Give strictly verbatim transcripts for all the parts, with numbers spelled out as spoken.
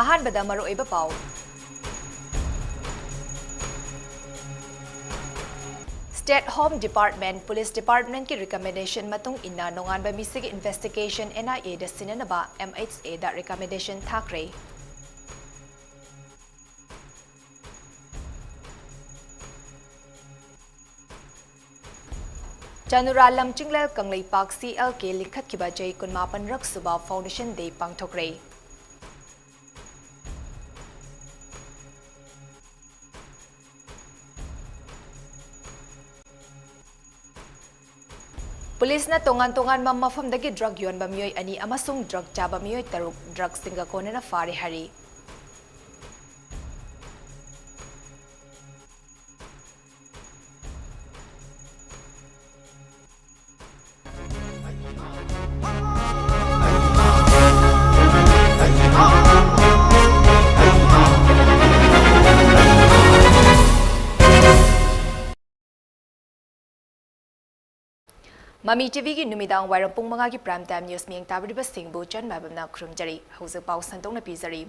ꯑꯍꯥꯟꯕꯗ ꯃꯔꯨꯑꯣꯏꯕ ꯄꯥꯎ꯫ State Home Department, Police Departmentꯀꯤ recommendation ꯃꯇꯨꯡ ꯏꯟꯅ ꯅꯣꯡꯉꯥꯟꯕ ꯃꯤꯁꯤꯒꯤ investigation NIAꯗ ꯁꯤꯟꯅꯅꯕ MHAꯗ recommendation ꯊꯥꯈ꯭ꯔꯦ꯫ ꯆꯅꯨꯔꯥ ꯂꯝꯖꯤꯡꯂꯦꯜ ꯀꯪꯂꯩꯄꯥꯛ CLK ꯂꯤꯡꯈꯠꯈꯤꯕ ꯆꯍꯤ ꯀꯨꯟꯃꯥꯄꯟ ꯔꯛ ꯁꯨꯕ Foundation Day ꯄꯥꯡꯊꯣꯛꯈ꯭ꯔꯦ꯫ ꯄꯨꯂꯤꯁꯅ ꯇꯣꯉꯥꯟ ꯇꯣꯉꯥꯟꯕ ꯃꯐꯝꯗꯒꯤ drug ꯌꯣꯟꯕ ꯃꯤꯑꯣꯏ ꯑꯅꯤ ꯑꯃꯁꯨꯡ drug ꯆꯥꯕ ꯃꯤꯑꯣꯏ ꯇꯔꯨꯛ drugsꯁꯤꯡꯒ ꯀꯣꯟꯅꯅ ꯐꯥꯔꯦ ꯍꯥꯏꯔꯤ꯫ ꯃꯃꯤ TVꯒꯤ ꯅꯨꯃꯤꯗꯥꯡ ꯋꯥꯏꯔꯝ ꯄꯨꯡ ꯃꯉꯥꯒꯤ prime time news ꯃꯤꯌꯦꯡ ꯇꯥꯕꯤꯔꯤꯕꯁꯤꯡꯕꯨ ꯆꯟ ꯃꯥꯏꯕꯝꯅ ꯈꯨꯔꯨꯝꯖꯔꯤ꯫ ꯍꯧꯖꯤꯛ ꯄꯥꯎ ꯁꯟꯗꯣꯛꯅ ꯄꯤꯖꯔꯤ꯫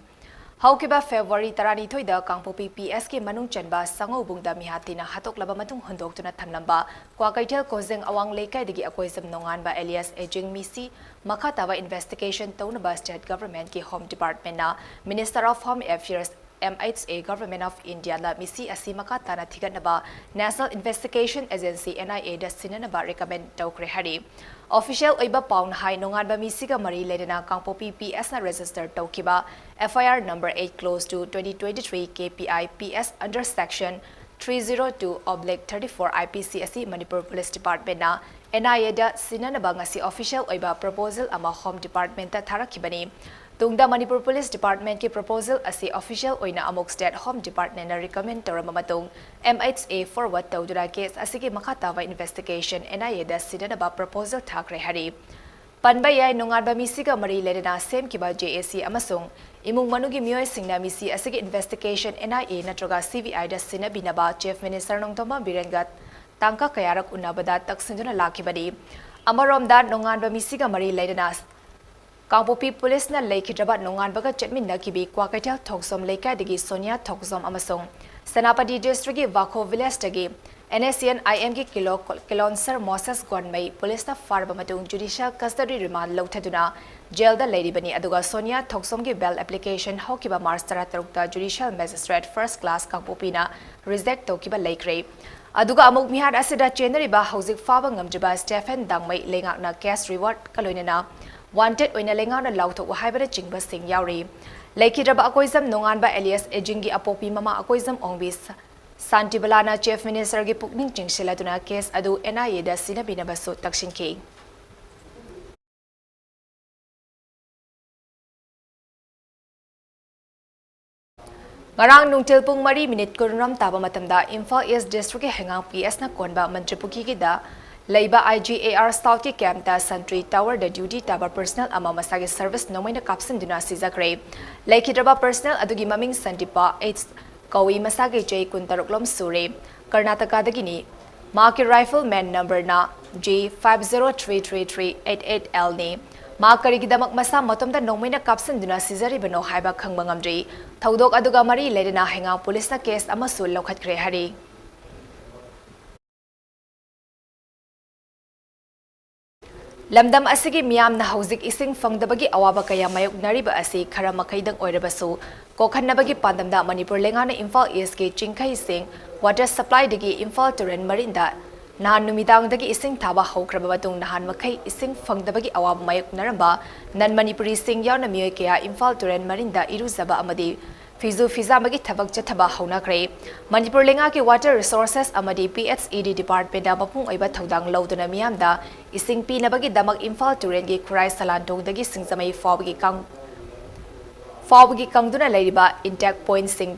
ꯍꯧꯈꯤꯕ February ꯇꯔꯥꯅꯤꯊꯣꯏꯗ ꯀꯥꯡꯄꯣꯛꯄꯤ PSꯀꯤ ꯃꯅꯨꯡ ꯆꯟꯕ ꯁꯉꯧꯕꯨꯡꯗ ꯃꯤꯍꯥꯠꯊꯤꯅ ꯍꯥꯠꯇꯣꯛꯂꯕ ꯃꯇꯨꯡ ꯍꯨꯟꯗꯣꯛꯇꯨꯅ ꯊꯝꯂꯝꯕ ꯀ꯭ꯋꯥꯀꯩꯊꯦꯜ ꯀꯣꯖꯦꯡ ꯑꯋꯥꯡ ꯂꯩꯀꯥꯏꯗꯒꯤ ꯑꯀꯣꯏꯖꯝ ꯅꯣꯡꯉꯥꯟꯕ alias ꯑꯦꯖꯤꯡ ꯃꯤꯁꯤ ꯃꯈꯥ ꯇꯥꯕ investigation ꯇꯧꯅꯕ state governmentꯀꯤ Home Departmentꯅ Minister of Home Affairs, MHA, Government of Indiaꯗ ꯃꯤꯁꯤ ꯑꯁꯤ ꯃꯈꯥ ꯇꯥꯅ ꯊꯤꯒꯠꯅꯕ National Investigation Agency, NIAꯗ ꯁꯤꯟꯅꯅꯕ recommend ꯇꯧꯈ꯭ꯔꯦ ꯍꯥꯏꯔꯤ꯫ Official ꯑꯣꯏꯕ ꯄꯥꯎꯅ ꯍꯥꯏ, ꯅꯣꯡꯉꯥꯟꯕ ꯃꯤꯁꯤꯒ ꯃꯔꯤ ꯂꯩꯅꯅ ꯀꯥꯡꯄꯣꯛꯄꯤ PSꯅ register ꯇꯧꯈꯤꯕ FIR number eight close to twenty twenty-three KPI PS under section three zero two oblique thirty-four IPC ꯑꯁꯤ ꯃꯅꯤꯄꯨꯔ Police Departmentꯅ NIAꯗ ꯁꯤꯟꯅꯅꯕ ꯉꯁꯤ official ꯑꯣꯏꯕ proposal ꯑꯃ Home Departmentꯇ ꯊꯥꯔꯛꯈꯤꯕꯅꯤ꯫ ꯇꯨꯡꯗ ꯃꯅꯤꯄꯨꯔ Police Departmentꯀꯤ proposal ꯑꯁꯤ official ꯑꯣꯏꯅ ꯑꯃꯨꯛ State Home Departmentꯅ recommend ꯇꯧꯔꯕ ꯃꯇꯨꯡ, MHA forward ꯇꯧꯗꯨꯅ case ꯑꯁꯤꯒꯤ ꯃꯈꯥ ꯇꯥꯕ investigation NIAꯗ ꯁꯤꯟꯅꯅꯕ proposal ꯊꯥꯈ꯭ꯔꯦ ꯍꯥꯏꯔꯤ꯫ ꯄꯟꯕ ꯌꯥꯏ, ꯅꯣꯡꯉꯥꯟꯕ ꯃꯤꯁꯤꯒ ꯃꯔꯤ ꯂꯩꯅꯅ ꯁꯦꯝꯈꯤꯕ JAC ꯑꯃꯁꯨꯡ ꯏꯃꯨꯡ ꯃꯅꯨꯡꯒꯤ ꯃꯤꯑꯣꯏꯁꯤꯡꯅ ꯃꯤꯁꯤ ꯑꯁꯤꯒꯤ investigation NIA ꯅꯠꯇ꯭ꯔꯒ CBIꯗ ꯁꯤꯟꯅꯕꯤꯅꯕ Chief Minister ꯅꯣꯡꯊꯣꯝꯕꯝ ꯕꯤꯔꯦꯟꯒ ꯇꯥꯡꯀꯛ ꯀꯌꯥꯔꯛ ꯎꯅꯕꯗ ꯇꯛꯁꯤꯟꯗꯨꯅ ꯂꯥꯛꯈꯤꯕꯅꯤ꯫ ꯑꯃꯔꯣꯝꯗ, ꯅꯣꯡꯉꯥꯟꯕ ꯃꯤꯁꯤꯒ ꯃꯔꯤ ꯂꯩꯅꯅ ꯀꯥꯡꯄꯣꯛꯄꯤ ꯄꯨꯂꯤꯁꯅ ꯂꯩꯈꯤꯗ꯭ꯔꯕ ꯅꯣꯡꯉꯥꯟꯕꯒ ꯆꯠꯃꯤꯟꯅꯈꯤꯕꯤ ꯀ꯭ꯋꯥꯀꯩꯊꯦꯜ ꯊꯣꯛꯆꯣꯝ ꯂꯩꯀꯥꯏꯗꯒꯤ ꯁꯣꯅꯤꯌꯥ ꯊꯣꯛꯆꯣꯝ ꯑꯃꯁꯨꯡ ꯁꯦꯅꯥꯄꯇꯤ ꯗꯤꯁꯇ꯭ꯔꯤꯛꯀꯤ ꯋꯥꯈꯣ ꯚꯤꯂꯦꯖꯇꯒꯤ NSCN IMꯒꯤ ꯀꯤꯂꯣ-, ꯀꯤꯂꯣꯟꯁꯔ ꯃꯣꯁꯦꯁ ꯒꯣꯟꯃꯩ ꯄꯨꯂꯤꯁꯅ ꯐꯥꯔꯕ ꯃꯇꯨꯡ ꯖꯨꯗꯤꯁꯤꯌꯦꯜ ꯀꯁꯇꯗꯤ ꯔꯤꯃꯥꯟ ꯂꯧꯊꯗꯨꯅ ꯖꯦꯜꯗ ꯂꯩꯔꯤꯕꯅꯤ꯫ ꯑꯗꯨꯒ ꯁꯣꯅꯤꯌꯥ ꯊꯣꯛꯆꯣꯝꯒꯤ ꯕꯦꯜ ꯑꯦꯄ꯭ꯂꯤꯀꯦꯁꯟ ꯍꯧꯈꯤꯕ ꯃꯥꯔꯆ ꯇꯔꯥꯇꯔꯨꯛꯇ ꯖꯨꯗꯤꯁꯤꯌꯦꯜ ꯃꯦꯖꯤꯁꯇ꯭ꯔꯦꯠ ꯐꯥꯔꯁ ꯀ꯭ꯂꯥꯁ ꯀꯥꯡꯄꯣꯛꯄꯤꯅ ꯔꯤꯖꯦꯛ ꯇꯧꯈꯤꯕ ꯂꯩꯈ꯭ꯔꯦ꯫ ꯑꯗꯨꯒ ꯑꯃꯨꯛ ꯃꯤꯍꯥꯠ ꯑꯁꯤꯗ ꯆꯦꯟꯅꯔꯤꯕ ꯍꯧꯖꯤꯛ ꯐꯥꯕ ꯉꯝꯗ꯭ꯔꯤꯕ ꯁ꯭ꯇꯦꯐꯦꯟ ꯗꯥꯡꯃꯩ ꯂꯩꯉꯥꯛꯅ ꯀꯦꯁ ꯔꯤꯋꯥꯔꯗꯀ ꯂꯣꯏꯅꯅ ꯋꯥꯟꯇꯦꯗ ꯑꯣꯏꯅ ꯂꯩꯉꯥꯛꯅ ꯂꯥꯎꯊꯣꯛꯎ ꯍꯥꯏꯕꯅꯆꯤꯡꯕꯁꯤꯡ ꯌꯥꯎꯔꯤ꯫ ꯂꯩꯈꯤꯗ꯭ꯔꯕ ꯑꯀꯣꯏꯖꯝ ꯅꯣꯡꯉꯥꯟꯕ ꯑꯦꯂꯤꯌꯥꯁ ꯑꯦꯖꯤꯡꯒꯤ ꯑꯄꯣꯛꯄꯤ ꯃꯃꯥ ꯑꯀꯣꯏꯖꯝ ꯑꯣꯡꯕꯤ ꯁ-, ꯁꯥꯟꯇꯤꯕꯂꯥꯅ ꯆꯤꯐ ꯃꯤꯅꯤꯁꯇꯔꯒꯤ ꯄꯨꯛꯅꯤꯡ ꯆꯤꯡꯁꯤꯜꯂꯗꯨꯅ ꯀꯦꯁ ꯑꯗꯨ NIAꯗ ꯁꯤꯟꯅꯕꯤꯅꯕꯁꯨ ꯇꯛꯁꯤꯟꯈꯤ꯫ ꯉꯔꯥꯡ ꯅꯨꯡꯊꯤꯜ ꯄꯨꯡ ꯃꯔꯤ ꯃꯤꯅꯤꯠ ꯀꯨꯟꯔꯣꯝ ꯇꯥꯕ ꯃꯇꯝꯗ ꯏꯝꯐꯥꯜ ꯏꯁ ꯗꯤꯁꯇ꯭ꯔꯤꯛꯀꯤ ꯍꯩꯉꯥꯡ PS ꯅ ꯀꯣꯟꯕ ꯃꯟꯇ꯭ꯔꯤꯄꯨꯈ꯭ꯔꯤꯒꯤꯗ ꯂꯩꯕ IGAR Southꯀꯤ ꯀꯦꯝꯞꯇ ꯁꯟꯇ꯭ꯔꯤ ꯇꯥꯋꯔꯗ ꯗ꯭ꯌꯨꯇꯤ ꯇꯥꯕ ꯄꯔꯁꯅꯦꯜ ꯑꯃ ꯃꯁꯥꯒꯤ ꯁꯔꯚꯤꯁ ꯅꯣꯡꯃꯩꯅ ꯀꯥꯞꯁꯤꯟꯗꯨꯅ ꯁꯤꯖꯈ꯭ꯔꯦ꯫ ꯂꯩꯈꯤꯗ꯭ꯔꯕ ꯄꯔꯁꯅꯦꯜ ꯑꯗꯨꯒꯤ ꯃꯃꯤꯡ ꯁꯟꯗꯤꯄꯥ H ꯀꯧꯏ, ꯃꯁꯥꯒꯤ ꯆꯍꯤ ꯀꯨꯟꯇꯔꯨꯛꯂꯣꯝ ꯁꯨꯔꯦ꯫ ꯀꯔꯅꯥꯇꯀꯥꯗꯒꯤꯅꯤ꯫ ꯃꯍꯥꯛꯀꯤ ꯔꯥꯏꯐꯜ ꯃꯦꯟ ꯅꯝꯕꯔꯅ G five zero three three three eight eight L ꯅꯤ꯫ ꯃꯍꯥꯛ ꯀꯔꯤꯒꯤꯗꯃꯛ ꯃꯁꯥ ꯃꯇꯣꯝꯇ ꯅꯣꯡꯃꯩꯅ ꯀꯥꯞꯁꯤꯟꯗꯨꯅ ꯁꯤꯖꯔꯤꯕꯅꯣ ꯍꯥꯏꯕ ꯈꯪꯕ ꯉꯝꯗ꯭ꯔꯤ꯫ ꯊꯧꯗꯣꯛ ꯑꯗꯨꯒ ꯃꯔꯤ ꯂꯩꯅꯅ ꯍꯩꯉꯥꯡ ꯄꯨꯂꯤꯁꯅ ꯀꯦꯁ ꯑꯃꯁꯨ ꯂꯧꯈꯠꯈ꯭ꯔꯦ ꯍꯥꯏꯔꯤ꯫ ꯂꯝꯗꯝ ꯑꯁꯤꯒꯤ ꯃꯤꯌꯥꯝꯅ ꯍꯧꯖꯤꯛ ꯏꯁꯤꯡ ꯐꯪꯗꯕꯒꯤ ꯑꯋꯥꯕ ꯀꯌꯥ ꯃꯥꯌꯣꯛꯅꯔꯤꯕ ꯑꯁꯤ ꯈꯔ ꯃꯈꯩꯗꯪ ꯑꯣꯏꯔꯕꯁꯨ, ꯀꯣꯛꯍꯟꯅꯕꯒꯤ ꯄꯥꯟꯗꯝꯗ ꯃꯅꯤꯄꯨꯔ ꯂꯩꯉꯥꯛꯅ ꯏꯝꯐꯥꯜ ꯏꯁꯀꯤ ꯆꯤꯡꯈꯩꯁꯤꯡ ꯋꯥꯇꯔ ꯁꯄ꯭ꯂꯥꯏꯗꯒꯤ ꯏꯝꯐꯥꯜ ꯇꯨꯔꯦꯜ ꯃꯔꯤꯟꯗ ꯅꯍꯥꯟ ꯅꯨꯃꯤꯗꯥꯡꯗꯒꯤ ꯏꯁꯤꯡ ꯊꯥꯕ ꯍꯧꯈ꯭ꯔꯕ ꯃꯇꯨꯡ, ꯅꯍꯥꯟ ꯃꯈꯩ ꯏꯁꯤꯡ ꯐꯪꯗꯕꯒꯤ ꯑꯋꯥꯕ ꯃꯥꯌꯣꯛꯅꯔꯝꯕ ꯅꯟ ꯃꯅꯤꯄꯨꯔꯤꯁꯤꯡ ꯌꯥꯎꯅ ꯃꯤꯑꯣꯏ ꯀꯌꯥ ꯏꯝꯐꯥꯜ ꯇꯨꯔꯦꯜ ꯃꯔꯤꯟꯗ ꯏꯔꯨꯖꯕ ꯑꯃꯗꯤ ꯐꯤꯖꯨ ꯐꯤꯖꯥꯝꯕꯒꯤ ꯊꯕꯛ ꯆꯠꯊꯕ ꯍꯧꯅꯈ꯭ꯔꯦ꯫ ꯃꯅꯤꯄꯨꯔ ꯂꯩꯉꯥꯛꯀꯤ ꯋꯥꯇꯔ ꯔꯤꯁꯣꯔꯁꯦꯁ ꯑꯃꯗꯤ PHED ꯗꯤꯄꯥꯔꯠꯃꯦꯟꯠꯅ ꯃꯄꯨꯡ ꯑꯣꯏꯕ ꯊꯧꯗꯥꯡ ꯂꯧꯗꯨꯅ ꯃꯤꯌꯥꯝꯗ ꯏꯁꯤꯡ ꯄꯤꯅꯕꯒꯤꯗꯃꯛ ꯏꯝꯐꯥꯜ ꯇꯨꯔꯦꯜꯒꯤ ꯈꯨꯔꯥꯏ ꯁꯂꯥꯟꯊꯣꯡꯗꯒꯤ ꯁꯤꯡꯖꯃꯩ ꯐꯥꯎꯕꯒꯤ ꯀꯪ-, ꯐꯥꯎꯕꯒꯤ ꯀꯪꯗꯨꯅ ꯂꯩꯔꯤꯕ ꯏꯟꯇꯦꯛ ꯄꯣꯏꯟꯠꯁꯤꯡ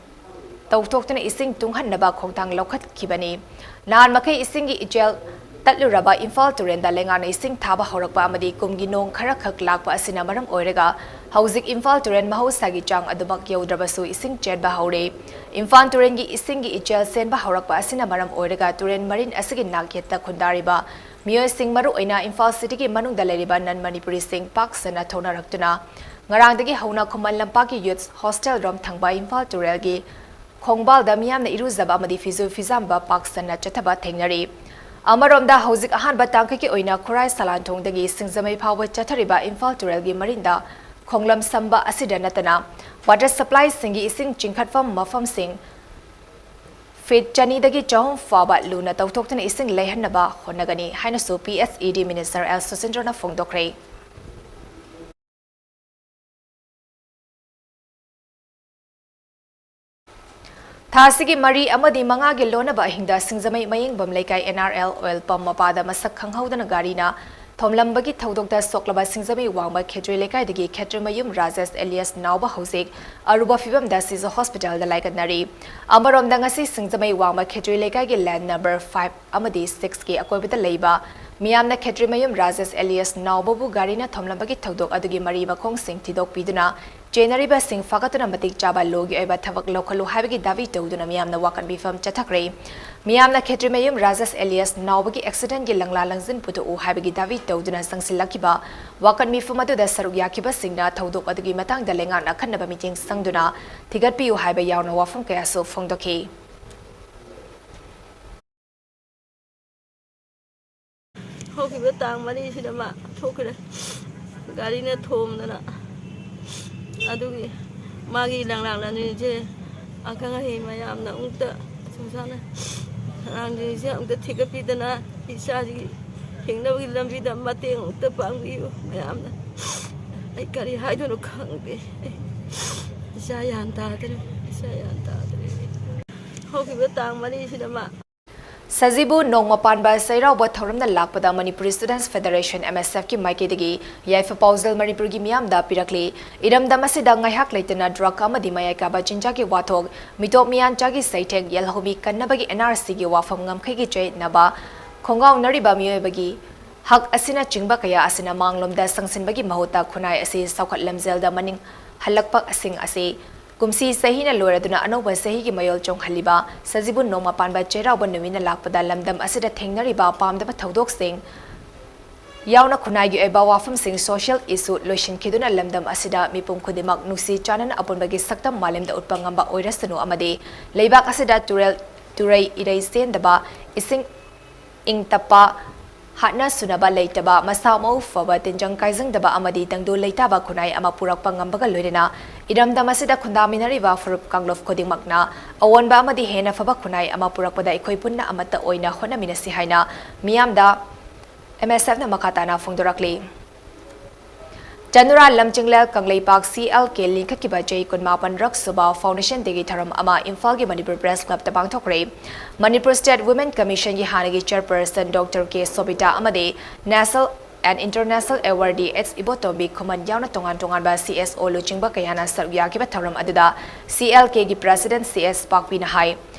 ꯇꯧꯊꯣꯛꯇꯨꯅ ꯏꯁꯤꯡ ꯇꯨꯡꯍꯟꯅꯕ ꯈꯣꯡꯊꯥꯡ ꯂꯧꯈꯠꯈꯤꯕꯅꯤ꯫ ꯅꯍꯥꯟ ꯃꯈꯩ ꯏꯁꯤꯡꯒꯤ ꯏꯆꯦꯜ ꯇꯠꯂꯨꯔꯕ ꯏꯝꯐꯥꯜ ꯇꯨꯔꯦꯜꯗ ꯂꯩꯉꯥꯛꯅ ꯏꯁꯤꯡ ꯊꯥꯕ ꯍꯧꯔꯛꯄ ꯑꯃꯗꯤ ꯀꯨꯝꯒꯤ ꯅꯣꯡ ꯈꯔꯈꯛ ꯂꯥꯛꯄ ꯑꯁꯤꯅ ꯃꯔꯝ ꯑꯣꯏꯔꯒ ꯍꯧꯖꯤꯛ ꯏꯝꯐꯥꯜ ꯇꯨꯔꯦꯜ ꯃꯍꯧꯁꯥꯒꯤ ꯆꯥꯡ ꯑꯗꯨꯃꯛ ꯌꯧꯗ꯭ꯔꯕꯁꯨ ꯏꯁꯤꯡ ꯆꯦꯟꯕ ꯍꯧꯔꯦ꯫ ꯏꯝꯐꯥꯜ ꯇꯨꯔꯦꯜꯒꯤ ꯏꯁꯤꯡꯒꯤ ꯏꯆꯦꯜ ꯆꯦꯟꯕ ꯍꯧꯔꯛꯄ ꯑꯁꯤꯅ ꯃꯔꯝ ꯑꯣꯏꯔꯒ ꯇꯨꯔꯦꯜ ꯃꯔꯤꯟ ꯑꯁꯤꯒꯤ ꯅꯥꯛꯌꯦꯠꯇ ꯈꯨꯟꯗꯥꯔꯤꯕ ꯃꯤꯑꯣꯏꯁꯤꯡ, ꯃꯔꯨꯑꯣꯏꯅ ꯏꯝꯐꯥꯜ ꯁꯤꯇꯤꯒꯤ ꯃꯅꯨꯡꯗ ꯂꯩꯔꯤꯕ ꯅꯟ ꯃꯅꯤꯄꯨꯔꯤꯁꯤꯡ ꯄꯥꯛ ꯁꯟꯅ ꯊꯣꯛꯅꯔꯛꯇꯨꯅ ꯉꯔꯥꯡꯗꯒꯤ ꯍꯧꯅ ꯈꯨꯃꯟ ꯂꯝꯄꯥꯛꯀꯤ ꯌꯨꯠꯁ ꯍꯣꯁꯇꯦꯜ ꯔꯣꯝ ꯊꯪꯕ ꯏꯝꯐꯥꯜ ꯇꯨꯔꯦꯜꯒꯤ ꯈꯣꯡꯕꯥꯜꯗ ꯃꯤꯌꯥꯝꯅ ꯏꯔꯨꯖꯕ ꯑꯃꯗꯤ ꯐꯤꯁꯨ ꯐꯤꯖꯥꯝꯕ ꯄꯥꯛ ꯁꯟꯅ ꯆꯠꯊꯕ ꯊꯦꯡꯅꯔꯤ꯫ ꯑꯃꯔꯣꯝꯗ ꯍꯧꯖꯤꯛ ꯑꯍꯥꯟꯕ ꯇꯥꯡꯀꯛꯀꯤ ꯑꯣꯏꯅ ꯈꯨꯔꯥꯏ ꯁꯂꯥꯟꯊꯣꯡꯗꯒꯤ ꯁꯤꯡꯖꯃꯩ ꯐꯥꯎꯕ ꯆꯠꯊꯔꯤꯕ ꯏꯝꯐꯥꯜ ꯇꯨꯔꯦꯜꯒꯤ ꯃꯔꯤꯟꯗ ꯈꯣꯡꯂꯝ ꯁꯝꯕ ꯑꯁꯤꯗ ꯅꯠꯇꯅ ꯋꯥꯇꯔ ꯁꯄ꯭ꯂꯥꯏꯁꯤꯡꯒꯤ ꯏꯁꯤꯡ ꯆꯤꯡꯈꯠꯐꯝ ꯃꯐꯝꯁꯤꯡ ꯐꯤꯠ ꯆꯅꯤꯗꯒꯤ ꯆꯍꯨꯝ ꯐꯥꯎꯕ ꯂꯨꯅ ꯇꯧꯊꯣꯛꯇꯨꯅ ꯏꯁꯤꯡ ꯂꯩꯍꯟꯅꯕ ꯍꯣꯠꯅꯒꯅꯤ ꯍꯥꯏꯅꯁꯨ ꯄꯤ ꯑꯦꯁ ꯏ ꯗꯤ ꯃꯤꯅꯤꯁꯇꯔ ꯑꯦꯜ ꯁꯨꯁꯤꯟꯗ꯭ꯔꯅ ꯐꯣꯡꯗꯣꯛꯈ꯭ꯔꯦ꯫ ꯊꯥ ꯑꯁꯤꯒꯤ ꯃꯔꯤ ꯑꯃꯗꯤ ꯃꯉꯥꯒꯤ ꯂꯣꯟꯅꯕ ꯑꯍꯤꯡꯗ Singjamei Mayengbam Leikai N R L oil pump ꯃꯄꯥꯗ ꯃꯁꯛ ꯈꯪꯍꯧꯗꯅ ꯒꯥꯔꯤꯅ ꯊꯣꯝꯂꯝꯕꯒꯤ ꯊꯧꯗꯣꯛꯇ ꯁꯣꯛꯂꯕ ꯁꯤꯡꯖꯃꯩ ꯋꯥꯡꯃ ꯈꯦꯇ꯭ꯔꯤ ꯂꯩꯀꯥꯏꯗꯒꯤ ꯈꯦꯇ꯭ꯔꯤꯃꯌꯨꯝ ꯔꯥꯖꯦꯁ ꯑꯦꯂꯤꯌꯥꯁ ꯅꯥꯎꯕ ꯍꯧꯖꯤꯛ ꯑꯔꯨꯕ ꯐꯤꯕꯝꯗ ꯁꯤꯖ ꯍꯣꯁꯄꯤꯇꯥꯜꯗ ꯂꯥꯏꯀꯠꯅꯔꯤ꯫ ꯑꯃꯔꯣꯝꯗ ꯉꯁꯤ ꯁꯤꯡꯖꯃꯩ ꯋꯥꯡꯃ ꯈꯦꯇ꯭ꯔꯤ ꯂꯩꯀꯥꯏꯒꯤ ꯂꯦꯟ ꯅꯝꯕꯔ ꯐꯥꯏꯚ ꯑꯃꯗꯤ ꯁꯤꯛꯁꯀꯤ ꯑꯀꯣꯏꯕꯗ ꯂꯩꯕ ꯃꯤꯌꯥꯝꯅ ꯈꯦꯇ꯭ꯔꯤꯃꯌꯨꯝ ꯔꯥꯖꯦꯁ ꯑꯦꯂꯤꯌꯥꯁ ꯅꯥꯎꯕꯕꯨ ꯒꯥꯔꯤꯅ ꯊꯣꯝꯂꯝꯕꯒꯤ ꯊꯧꯗꯣꯛ ꯑꯗꯨꯒꯤ ꯃꯔꯤ ꯃꯈꯣꯡꯁꯤꯡ ꯊꯤꯗꯣꯛꯄꯤꯗꯨꯅ ꯆꯦꯟꯅꯔꯤꯕꯁꯤꯡ ꯐꯥꯒꯠꯇꯨꯅ ꯃꯇꯤꯛ ꯆꯥꯕ ꯂꯣꯒꯤ ꯑꯣꯏꯕ ꯊꯕꯛ ꯂꯧꯈꯠꯂꯨ ꯍꯥꯏꯕꯒꯤ ꯗꯥꯕꯤ ꯇꯧꯗꯨꯅ ꯃꯤꯌꯥꯝꯅ ꯋꯥꯀꯠ ꯃꯤꯐꯝ ꯆꯠꯊꯈ꯭ꯔꯦ꯫ ꯃꯤꯌꯥꯝꯅ ꯈꯦꯇ꯭ꯔꯤꯃꯌꯨꯝ ꯔꯥꯖꯦꯁ ꯑꯦꯂꯤꯌꯥꯁ ꯅꯥꯎꯕꯒꯤ ꯑꯦꯛꯁꯤꯗꯦꯟꯒꯤ ꯂꯪꯂꯥ ꯂꯪꯖꯤꯟ ꯄꯨꯊꯣꯛꯎ ꯍꯥꯏꯕꯒꯤ ꯗꯥꯕꯤ ꯇꯧꯗꯨꯅ ꯆꯪꯁꯤꯜꯂꯛꯈꯤꯕ ꯋꯥꯀꯠ ꯃꯤꯐꯝ ꯑꯗꯨꯗ ꯁꯔꯨꯛ ꯌꯥꯈꯤꯕꯁꯤꯡꯅ ꯊꯧꯗꯣꯛ ꯑꯗꯨꯒꯤ ꯃꯇꯥꯡꯗ ꯂꯩꯉꯥꯛꯅ ꯑꯈꯟꯅꯕ ꯃꯤꯠꯌꯦꯡ ꯆꯪꯗꯨꯅ ꯊꯤꯒꯠꯄꯤꯌꯨ ꯍꯥꯏꯕ ꯌꯥꯎꯅ ꯋꯥꯐꯝ ꯀꯌꯥꯁꯨ ꯐꯣꯡꯗꯣꯛꯈꯤ꯫ ꯍꯧꯈꯤꯕ ꯇꯥꯡ ꯃꯔꯤꯁꯤꯗ ꯃꯥ ꯊꯣꯛꯈ꯭ꯔꯦ꯫ ꯒꯥꯔꯤꯅ ꯊꯣꯝꯗꯅ꯫ ꯑꯗꯨꯒꯤ ꯃꯥꯒꯤ ꯂꯪꯂꯥꯛꯂꯅꯤꯁꯦ ꯑꯈꯪ ꯑꯍꯩ ꯃꯌꯥꯝꯅ ꯑꯃꯨꯛꯇ ꯁꯨꯁꯥꯅ ꯑꯉꯥꯡꯁꯤꯡꯁꯦ ꯑꯃꯨꯛꯇ ꯊꯤꯒꯠꯄꯤꯗꯅ ꯏꯆꯥꯁꯤꯒꯤ ꯍꯤꯡꯅꯕꯒꯤ ꯂꯝꯕꯤꯗ ꯃꯇꯦꯡ ꯑꯃꯨꯛꯇ ꯄꯥꯡꯕꯤꯌꯨ ꯃꯌꯥꯝꯅ꯫ ꯑꯩ ꯀꯔꯤ ꯍꯥꯏꯗꯣꯏꯅꯣ ꯈꯪꯗꯦ꯫ ꯑꯩ ꯏꯆꯥ ꯌꯥꯟ ꯇꯥꯗ꯭ꯔꯦ, ꯏꯆꯥ ꯌꯥꯟ ꯇꯥꯗ꯭ꯔꯦ꯫ ꯍꯧꯈꯤꯕ ꯇꯥꯡ ꯃꯔꯤꯁꯤꯗ ꯃꯥ ꯁꯖꯤꯕꯨ ꯅꯣꯡꯃ ꯄꯥꯟꯕ ꯆꯩꯔꯥꯎꯕ ꯊꯧꯔꯝꯗ ꯂꯥꯛꯄꯗ ꯃꯅꯤꯄꯨꯔꯤ ꯁ꯭ꯇꯨꯗꯦꯟꯠꯁ ꯐꯦꯗꯔꯦꯁꯟ, ꯑꯦꯝ ꯑꯦꯁ ꯑꯦꯐꯀꯤ ꯃꯥꯏꯀꯩꯗꯒꯤ ꯌꯥꯏꯐ ꯄꯥꯎꯖꯦꯜ ꯃꯅꯤꯄꯨꯔꯒꯤ ꯃꯤꯌꯥꯝꯗ ꯄꯤꯔꯛꯂꯤ꯫ ꯏꯔꯝꯗꯝ ꯑꯁꯤꯗ ꯉꯥꯏꯍꯥꯛ ꯂꯩꯇꯅ ꯗ꯭ꯔꯒ ꯑꯃꯗꯤ ꯃꯌꯥꯏ ꯀꯥꯕ ꯆꯤꯟꯖꯥꯛꯀꯤ ꯋꯥꯊꯣꯛ, ꯃꯤꯇꯣꯞ ꯃꯤꯌꯥꯟꯆꯥꯒꯤ ꯆꯩꯊꯦꯡ, ꯌꯦꯜꯍꯧꯃꯤ ꯀꯟꯅꯕꯒꯤ ꯑꯦꯟ ꯑꯥꯔ ꯁꯤꯒꯤ ꯋꯥꯐꯝ ꯉꯝꯈꯩꯒꯤ ꯆꯌꯦꯠꯅꯕ ꯈꯣꯡꯒꯥꯎꯅꯔꯤꯕ ꯃꯤꯑꯣꯏꯕꯒꯤ ꯍꯛ ꯑꯁꯤꯅꯆꯤꯡꯕ ꯀꯌꯥ ꯑꯁꯤꯅ ꯃꯥꯡꯂꯣꯝꯗ ꯆꯪꯁꯤꯟꯕꯒꯤ ꯃꯍꯨꯠꯇ ꯈꯨꯟꯅꯥꯏ ꯑꯁꯤ ꯆꯥꯎꯈꯠ ꯂꯝꯖꯦꯜꯗ ꯃꯅꯤꯡ ꯍꯜꯂꯛꯄꯁꯤꯡ ꯑꯁꯤ ꯀꯨꯝꯁꯤ ꯆꯍꯤꯅ ꯂꯣꯏꯔꯗꯨꯅ ꯑꯅꯧꯕ ꯆꯍꯤꯒꯤ ꯃꯌꯣꯜ ꯆꯣꯡꯍꯜꯂꯤꯕ ꯁꯖꯤꯕꯨ ꯅꯣꯡꯃ ꯄꯥꯟꯕ ꯆꯩꯔꯥꯎꯕ ꯅꯨꯃꯤꯠꯅ ꯂꯥꯛꯄꯗ ꯂꯝꯗꯝ ꯑꯁꯤꯗ ꯊꯦꯡꯅꯔꯤꯕ ꯄꯥꯝꯗꯕ ꯊꯧꯗꯣꯛꯁꯤꯡ ꯌꯥꯎꯅ ꯈꯨꯟꯅꯥꯏꯒꯤ ꯑꯣꯏꯕ ꯋꯥꯐꯝꯁꯤꯡ, social issue ꯂꯣꯏꯁꯤꯟꯈꯤꯗꯨꯅ ꯂꯝꯗꯝ ꯑꯁꯤꯗ ꯃꯤꯄꯨꯝ ꯈꯨꯗꯤꯡꯃꯛ ꯅꯨꯡꯁꯤ ꯆꯥꯟꯅꯅ ꯑꯄꯨꯟꯕꯒꯤ ꯁꯛꯇꯝ ꯃꯥꯂꯦꯝꯗ ꯎꯠꯄ ꯉꯝꯕ ꯑꯣꯏꯔꯁꯅꯨ ꯑꯃꯗꯤ ꯂꯩꯕꯥꯛ ꯑꯁꯤꯗ ꯇꯨꯔꯦꯜ ꯇꯨꯔꯩ ꯏꯔꯩ ꯆꯦꯟꯗꯕ, ꯏꯁꯤꯡ ꯏꯪ ꯇꯞꯄ, ꯍꯥꯠꯅ ꯁꯨꯅꯕ ꯂꯩꯇꯕ, ꯃꯁꯥ ꯃꯎ ꯐꯕ, ꯇꯤꯟꯖꯪ ꯀꯥꯏꯖꯪꯗꯕ ꯑꯃꯗꯤ ꯇꯪꯗꯨ ꯂꯩꯇꯥꯕ ꯈꯨꯟꯅꯥꯏ ꯑꯃ ꯄꯨꯔꯛꯄ ꯉꯝꯕꯒ ꯂꯣꯏꯅꯅ ꯏꯔꯝꯗꯝ ꯑꯁꯤꯗ ꯈꯨꯟꯗꯥꯃꯤꯟꯅꯔꯤꯕ ꯐꯨꯔꯨꯞ ꯀꯥꯡꯂꯨꯞ ꯈꯨꯗꯤꯡꯃꯛꯅ ꯑꯑꯣꯟꯕ ꯑꯃꯗꯤ ꯍꯦꯟꯅ ꯐꯕ ꯈꯨꯟꯅꯥꯏ ꯑꯃ ꯄꯨꯔꯛꯄꯗ ꯑꯩꯈꯣꯏ ꯄꯨꯟꯅ ꯑꯃꯠꯇ ꯑꯣꯏꯅ ꯍꯣꯠꯅꯃꯤꯟꯅꯁꯤ ꯍꯥꯏꯅ ꯃꯤꯌꯥꯝꯗ ꯑꯦꯝ ꯑꯦꯁ ꯑꯦꯐꯅ ꯃꯈꯥ ꯇꯥꯅ ꯐꯣꯡꯗꯣꯔꯛꯂꯤ꯫ ꯆꯅꯨꯔꯥ ꯂꯝꯖꯤꯡꯂꯦꯜ ꯀꯪꯂꯩꯄꯥꯛ ꯁꯤ ꯑꯦꯜ ꯀꯦ ꯂꯤꯡꯈꯠꯈꯤꯕ ꯆꯍꯤ ꯀꯨꯟꯃꯥꯄꯟ ꯔꯛ ꯁꯨꯕ Foundation Day ꯒꯤ ꯊꯧꯔꯝ ꯑꯃ ꯏꯝꯐꯥꯜꯒꯤ ꯃꯅꯤꯄꯨꯔ Press Club ꯇ ꯄꯥꯡꯊꯣꯛꯈ꯭ꯔꯦ꯫ ꯃꯅꯤꯄꯨꯔ State Women Commission ꯒꯤ ꯍꯥꯟꯅꯒꯤ Chairperson Doctor ꯀꯦ ꯁꯣꯕꯤꯇꯥ ꯑꯃꯗꯤ National and International Awardee ꯑꯦꯁ ꯏꯕꯣꯇꯣꯝꯕꯤ ꯈꯨꯃꯟ ꯌꯥꯎꯅ ꯇꯣꯉꯥꯟ ꯇꯣꯉꯥꯟꯕ ꯁꯤ ꯑꯦꯁ ꯑꯣ ꯂꯨꯆꯤꯡꯕ ꯀꯌꯥꯅ ꯁꯔꯨꯛ ꯌꯥꯈꯤꯕ ꯊꯧꯔꯝ ꯑꯗꯨꯗ ꯁꯤ ꯑꯦꯜ ꯀꯦ ꯒꯤ President ꯁꯤ ꯑꯦꯁ ꯄꯥꯛꯄꯤꯅ ꯍꯥꯏ,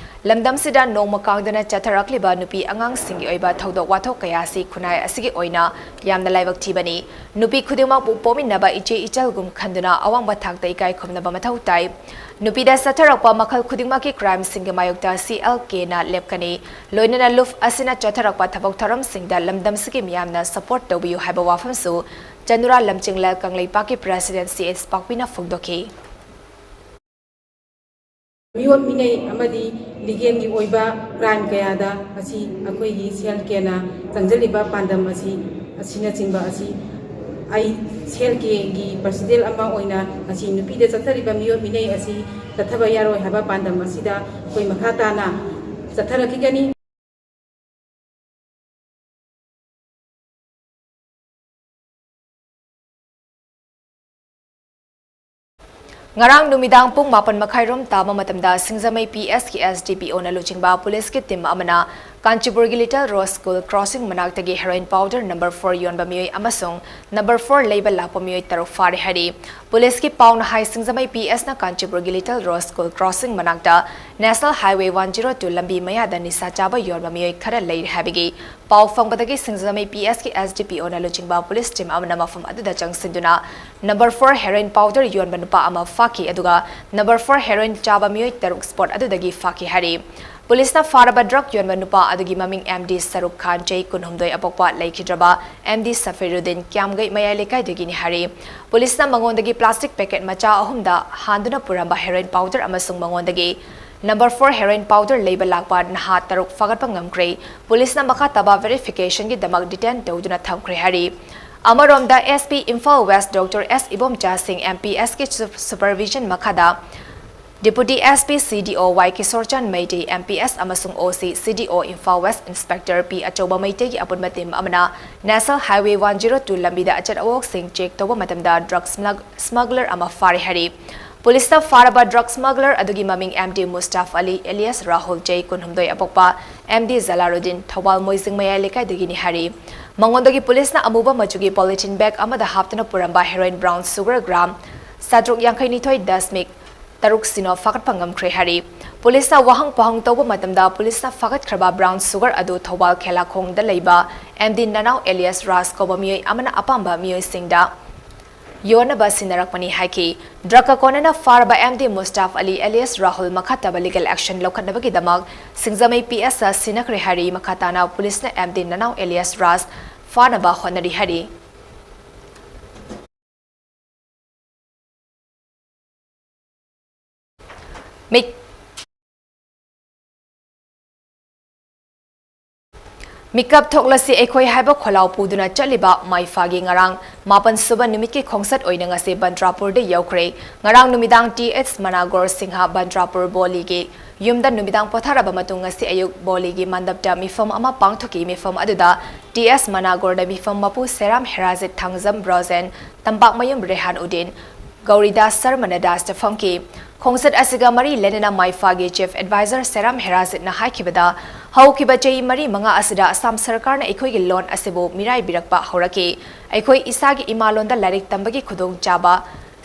ꯂꯝꯗꯝꯁꯤꯗ ꯅꯣꯡꯃ ꯀꯥꯡꯗꯅ ꯆꯠꯊꯔꯛꯂꯤꯕ ꯅꯨꯄꯤ ꯑꯉꯥꯡꯁꯤꯡꯒꯤ ꯑꯣꯏꯕ ꯊꯧꯗꯣꯛ ꯋꯥꯊꯣꯛ ꯀꯌꯥ ꯑꯁꯤ ꯈꯨꯟꯅꯥꯏ ꯑꯁꯤꯒꯤ ꯑꯣꯏꯅ ꯌꯥꯝꯅ ꯂꯥꯏꯕꯛ ꯊꯤꯕꯅꯤ꯫ ꯅꯨꯄꯤ ꯈꯨꯗꯤꯡꯃꯛꯄꯨ ꯄꯣꯛꯃꯤꯟꯅꯕ ꯏꯆꯦ ꯏꯆꯜꯒꯨꯝ ꯈꯟꯗꯨꯅ ꯑꯋꯥꯡꯕ ꯊꯥꯛꯇ ꯏꯀꯥꯏ ꯈꯨꯝꯅꯕ ꯃꯊꯧ ꯇꯥꯏ꯫ ꯅꯨꯄꯤꯗ ꯆꯠꯊꯔꯛꯄ ꯃꯈꯜ ꯈꯨꯗꯤꯡꯃꯛꯀꯤ crime ꯁꯤꯡꯒꯤ ꯃꯥꯌꯣꯛꯇ ꯁꯤ ꯑꯦꯜ ꯀꯦ ꯅ ꯂꯦꯞꯀꯅꯤ꯫ ꯂꯣꯏꯅꯅ ꯂꯨꯞ ꯑꯁꯤꯅ ꯆꯠꯊꯔꯛꯄ ꯊꯕꯛ ꯊꯧꯔꯝꯁꯤꯡꯗ ꯂꯝꯗꯝꯁꯤꯒꯤ ꯃꯤꯌꯥꯝꯅ support ꯇꯧꯕꯤꯌꯨ ꯍꯥꯏꯕ ꯋꯥꯐꯝꯁꯨ ꯆꯅꯨꯔꯥ ꯂꯝꯖꯤꯡꯂꯦꯜ ꯀꯪꯂꯩꯄꯥꯛꯀꯤ President ꯁꯤ ꯑꯦꯁ ꯄꯥꯛꯄꯤꯅ ꯐꯣꯡꯗꯣꯛꯈꯤ꯫ ꯃꯤꯑꯣꯠ ꯃꯤꯅꯩ ꯑꯃꯗꯤ ꯂꯤꯒꯦꯜꯒꯤ ꯑꯣꯏꯕ crime ꯀꯌꯥꯗ ꯉꯁꯤ ꯑꯩꯈꯣꯏꯒꯤ ꯁꯤ ꯑꯦꯜ ꯀꯦꯅ ꯆꯪꯖꯜꯂꯤꯕ ꯄꯥꯟꯗꯝ ꯑꯁꯤ, ꯑꯁꯤꯅꯆꯤꯡꯕ ꯑꯁꯤ ꯑꯩ ꯁꯤ ꯑꯦꯜ ꯀꯦꯒꯤ President ꯑꯃ ꯑꯣꯏꯅ ꯉꯁꯤ ꯅꯨꯄꯤꯗ ꯆꯠꯊꯔꯤꯕ ꯃꯤꯑꯣꯠ ꯃꯤꯅꯩ ꯑꯁꯤ ꯆꯠꯊꯕ ꯌꯥꯔꯣꯏ ꯍꯥꯏꯕ ꯄꯥꯟꯗꯝ ꯑꯁꯤꯗ ꯑꯩꯈꯣꯏ ꯃꯈꯥ ꯇꯥꯅ ꯆꯠꯊꯔꯛꯈꯤꯒꯅꯤ꯫ ꯉꯔꯥꯡ ꯅꯨꯃꯤꯗꯥꯡ ꯄꯨꯡ ꯃꯥꯄꯟ ꯃꯈꯥꯏ ꯔꯣꯝ ꯇꯥꯕ ꯃꯇꯝꯗ ꯁꯤꯡꯖꯃꯩ ꯄꯤ ꯑꯦꯁ ꯀꯤ ꯑꯦꯁ ꯗꯤ ꯄꯤ ꯑꯣꯅ ꯂꯨꯆꯤꯡꯕ ꯄꯨꯂꯤꯁꯀꯤ team ꯑꯃꯅ ꯀꯥꯟꯆꯤꯄꯨꯔꯒꯤ Little Rose School crossing ꯃꯅꯥꯛꯇꯒꯤ heroin powder number four ꯌꯣꯟꯕ ꯃꯤꯑꯣꯏ ꯑꯃꯁꯨꯡ number four ꯂꯩꯕ ꯂꯥꯛꯄ ꯃꯤꯑꯣꯏ ꯇꯔꯨꯛ ꯐꯥꯔꯦ ꯍꯥꯏꯔꯤ꯫ ꯄꯨꯂꯤꯁꯀꯤ ꯄꯥꯎꯅ ꯍꯥꯏ, ꯁꯤꯡꯖꯃꯩ ꯄꯤ ꯑꯦꯁꯅ ꯀꯥꯟꯆꯤꯄꯨꯔꯒꯤ Little Rose School crossing ꯃꯅꯥꯛꯇ National Highway one zero two ꯂꯝꯕꯤ ꯃꯌꯥꯗ ꯅꯤꯁꯥ ꯆꯥꯕ ꯌꯣꯟꯕ ꯃꯤꯑꯣꯏ ꯈꯔ ꯂꯩꯔꯦ ꯍꯥꯏꯕꯒꯤ ꯄꯥꯎ ꯐꯪꯕꯗꯒꯤ ꯁꯤꯡꯖꯃꯩ ꯄꯤ ꯑꯦꯁ ꯀꯤ ꯑꯦꯁ ꯗꯤ ꯄꯤ ꯑꯣꯅ ꯂꯨꯆꯤꯡꯕ ꯄꯨꯂꯤꯁ team ꯑꯃꯅ ꯃꯐꯝ ꯑꯗꯨꯗ ꯆꯪꯁꯤꯟꯗꯨꯅ number four heroin powder ꯌꯣꯟꯕ ꯅꯨꯄꯥ ꯑꯃ ꯐꯥꯈꯤ, ꯑꯗꯨꯒ number four heroin ꯆꯥꯕ ꯃꯤꯑꯣꯏ ꯇꯔꯨꯛ spot ꯑꯗꯨꯗꯒꯤ ꯐꯥꯈꯤ ꯍꯥꯏꯔꯤ꯫ ꯄꯨꯂꯤꯁꯅ ꯐꯥꯔꯕ drug ꯌꯣꯟꯕ ꯅꯨꯄꯥ ꯑꯗꯨꯒꯤ ꯃꯃꯤꯡ M D ꯁꯔꯨꯛ ꯈꯥꯟ, ꯆꯍꯤ ꯀꯨꯟꯍꯨꯝꯗꯣꯏ, ꯑꯄꯣꯛꯄ, ꯂꯩꯈꯤꯗ꯭ꯔꯕ M D ꯁꯐꯤꯔꯨꯗꯤꯟ, ꯀ꯭ꯌꯥꯝꯒꯩ ꯃꯌꯥꯏ ꯂꯩꯀꯥꯏꯗꯒꯤꯅꯤ ꯍꯥꯏꯔꯤ꯫ ꯄꯨꯂꯤꯁꯅ ꯃꯉꯣꯟꯗꯒꯤ plastic packet ꯃꯆꯥ ꯑꯍꯨꯝꯗ ꯍꯥꯟꯗꯨꯅ ꯄꯨꯔꯝꯕ heroin powder ꯑꯃꯁꯨꯡ ꯃꯉꯣꯟꯗꯒꯤ number four heroin powder ꯂꯩꯕ ꯂꯥꯛꯄ ꯅꯍꯥ ꯇꯔꯨꯛ ꯐꯥꯒꯠꯄ ꯉꯝꯈ꯭ꯔꯦ꯫ ꯄꯨꯂꯤꯁꯅ ꯃꯈꯥ ꯇꯥꯕ verification ꯒꯤꯗꯃꯛ detain ꯇꯧꯗꯨꯅ ꯊꯝꯈ꯭ꯔꯦ ꯍꯥꯏꯔꯤ꯫ ꯑꯃꯔꯣꯝꯗ, S P Imphal West Doctor S Ibomcha ꯁꯤꯡ, M P S ꯀꯤ su-, supervision ꯃꯈꯥꯗ Deputy S P C D O Y ꯀꯤꯁꯣꯔꯆꯥꯟ Meitei, M P S ꯑꯃꯁꯨꯡ O C C D O Imphal West Inspector P ꯑꯆꯧꯕ ꯃꯩꯇꯩꯒꯤ ꯑꯄꯨꯟꯕ team ꯑꯃꯅ National Highway one zero two ꯂꯝꯕꯤꯗ ꯑꯆꯠ ꯑꯋꯣꯛꯁꯤꯡ check ꯇꯧꯕ ꯃꯇꯝꯗ drug smugg-, smuggler ꯑꯃ ꯐꯥꯔꯦ ꯍꯥꯏꯔꯤ꯫ ꯄꯨꯂꯤꯁꯅ ꯐꯥꯔꯕ drug smuggler ꯑꯗꯨꯒꯤ ꯃꯃꯤꯡ M D ꯃꯨꯁꯇꯥꯐ ꯑꯂꯤ alias ꯔꯥꯍꯨꯜ, ꯆꯍꯤ ꯀꯨꯟꯍꯨꯝꯗꯣꯏ, ꯑꯄꯣꯛꯄ, M D ꯖꯂꯥꯔꯨꯗꯤꯟ, ꯊꯧꯕꯥꯜ ꯃꯣꯏꯖꯤꯡ ꯃꯌꯥꯏ ꯂꯩꯀꯥꯏꯗꯒꯤꯅꯤ ꯍꯥꯏꯔꯤ꯫ ꯃꯉꯣꯟꯗꯒꯤ ꯄꯨꯂꯤꯁꯅ ꯑꯃꯨꯕ ꯃꯆꯨꯒꯤ polythene bag ꯑꯃꯗ ꯍꯥꯞꯇꯨꯅ ꯄꯨꯔꯝꯕ heroin brown sugar gram ꯆꯥꯇ꯭ꯔꯨꯛ ꯌꯥꯡꯈꯩꯅꯤꯊꯣꯏ ꯗꯁꯃꯤꯛ ꯇꯔꯨꯛ ꯁꯤꯅꯣ ꯐꯥꯒꯠꯄ ꯉꯝꯈ꯭ꯔꯦ ꯍꯥꯏꯔꯤ꯫ ꯄꯨꯂꯤꯁꯅ ꯋꯥꯍꯪ ꯄꯥꯎꯍꯪ ꯇꯧꯕ ꯃꯇꯝꯗ ꯄꯨꯂꯤꯁꯅ ꯐꯥꯒꯠꯈ꯭ꯔꯕ brown sugar ꯑꯗꯨ ꯊꯧꯕꯥꯜ ꯈꯦꯂꯥꯈꯣꯡꯗ ꯂꯩꯕ M D ꯅꯅꯥꯎ alias ꯔꯥꯖ ꯀꯧꯕ ꯃꯤꯑꯣꯏ ꯑꯃꯅ ꯑꯄꯥꯝꯕ ꯃꯤꯑꯣꯏꯁꯤꯡꯗ ꯌꯣꯟꯅꯕ ꯁꯤꯟꯅꯔꯛꯄꯅꯤ ꯍꯥꯏꯈꯤ꯫ Drug ꯀ ꯀꯣꯟꯅꯅ ꯐꯥꯔꯕ M D ꯃꯨꯁꯇꯥꯐ ꯑꯂꯤ alias ꯔꯥꯍꯨꯜ ꯃꯈꯥ ꯇꯥꯕ legal action ꯂꯧꯈꯠꯅꯕꯒꯤꯗꯃꯛ ꯁꯤꯡꯖꯃꯩ P S ꯇ ꯁꯤꯟꯅꯈ꯭ꯔꯦ ꯍꯥꯏꯔꯤ꯫ ꯃꯈꯥ ꯇꯥꯅ ꯄꯨꯂꯤꯁꯅ M D ꯅꯅꯥꯎ alias ꯔꯥꯖ ꯐꯥꯅꯕ ꯍꯣꯠꯅꯔꯤ ꯍꯥꯏꯔꯤ꯫ ꯃꯤꯛ-, ꯃꯤꯀꯞ ꯊꯣꯛꯂꯁꯤ ꯑꯩꯈꯣꯏ ꯍꯥꯏꯕ ꯈꯣꯜꯂꯥꯎ ꯄꯨꯗꯨꯅ ꯆꯠꯂꯤꯕ ꯃꯥꯏꯐꯥꯒꯤ ꯉꯔꯥꯡ ꯃꯥꯄꯟ ꯁꯨꯕ ꯅꯨꯃꯤꯠꯀꯤ ꯈꯣꯡꯆꯠ ꯑꯣꯏꯅ ꯉꯁꯤ ꯕꯟꯗ꯭ꯔꯥꯄꯨꯔꯗ ꯌꯧꯈ꯭ꯔꯦ꯫ ꯉꯔꯥꯡ ꯅꯨꯃꯤꯗꯥꯡ T H ꯃꯅꯥꯒꯣꯔ ꯁꯤꯡꯍ ꯕꯟꯗ꯭ꯔꯥꯄꯨꯔ ꯕꯣꯂꯤꯒꯤ ꯌꯨꯝꯗ ꯅꯨꯃꯤꯗꯥꯡ ꯄꯣꯊꯥꯔꯕ ꯃꯇꯨꯡ ꯉꯁꯤ ꯑꯌꯨꯛ ꯕꯣꯂꯤꯒꯤ ꯃꯟꯗꯞꯇ ꯃꯤꯐꯝ ꯑꯃ ꯄꯥꯡꯊꯣꯛꯈꯤ꯫ ꯃꯤꯐꯝ ꯑꯗꯨꯗ T S ꯃꯅꯥꯒꯣꯔꯗ ꯃꯤꯐꯝ ꯃꯄꯨ ꯁꯦꯔꯥꯝ ꯍꯦꯔꯥꯖꯤꯠ, ꯊꯥꯡꯖꯝ ꯕ꯭ꯔꯣꯖꯦꯟ, ꯇꯝꯄꯥꯛꯃꯌꯨꯝ ꯔꯦꯍꯥꯟ ꯎꯗꯤꯟ, ꯒꯧꯔꯤꯗꯥꯁ ꯁꯔꯃꯅ ꯗꯥꯁꯇ ꯐꯝꯈꯤ꯫ ꯈꯣꯡꯆꯠ ꯑꯁꯤꯒ ꯃꯔꯤ ꯂꯩꯅꯅ ꯃꯥꯏꯐꯥꯒꯤ Chief Advisor ꯁꯦꯔꯥꯝ ꯍꯦꯔꯥꯖꯤꯠꯅ ꯍꯥꯏꯈꯤꯕꯗ, ꯍꯧꯈꯤꯕ ꯆꯍꯤ ꯃꯔꯤ ꯃꯉꯥ ꯑꯁꯤꯗ ꯑꯁꯥꯝ ꯁꯔꯀꯥꯔꯅ ꯑꯩꯈꯣꯏꯒꯤ ꯂꯣꯟ ꯑꯁꯤꯕꯨ ꯃꯤꯔꯥꯏꯕꯤꯔꯛꯄ ꯍꯧꯔꯛꯈꯤ꯫ ꯑꯩꯈꯣꯏ ꯏꯁꯥꯒꯤ ꯏꯃꯥ ꯂꯣꯟꯗ ꯂꯥꯏꯔꯤꯛ ꯇꯝꯕꯒꯤ ꯈꯨꯗꯣꯡꯆꯥꯕ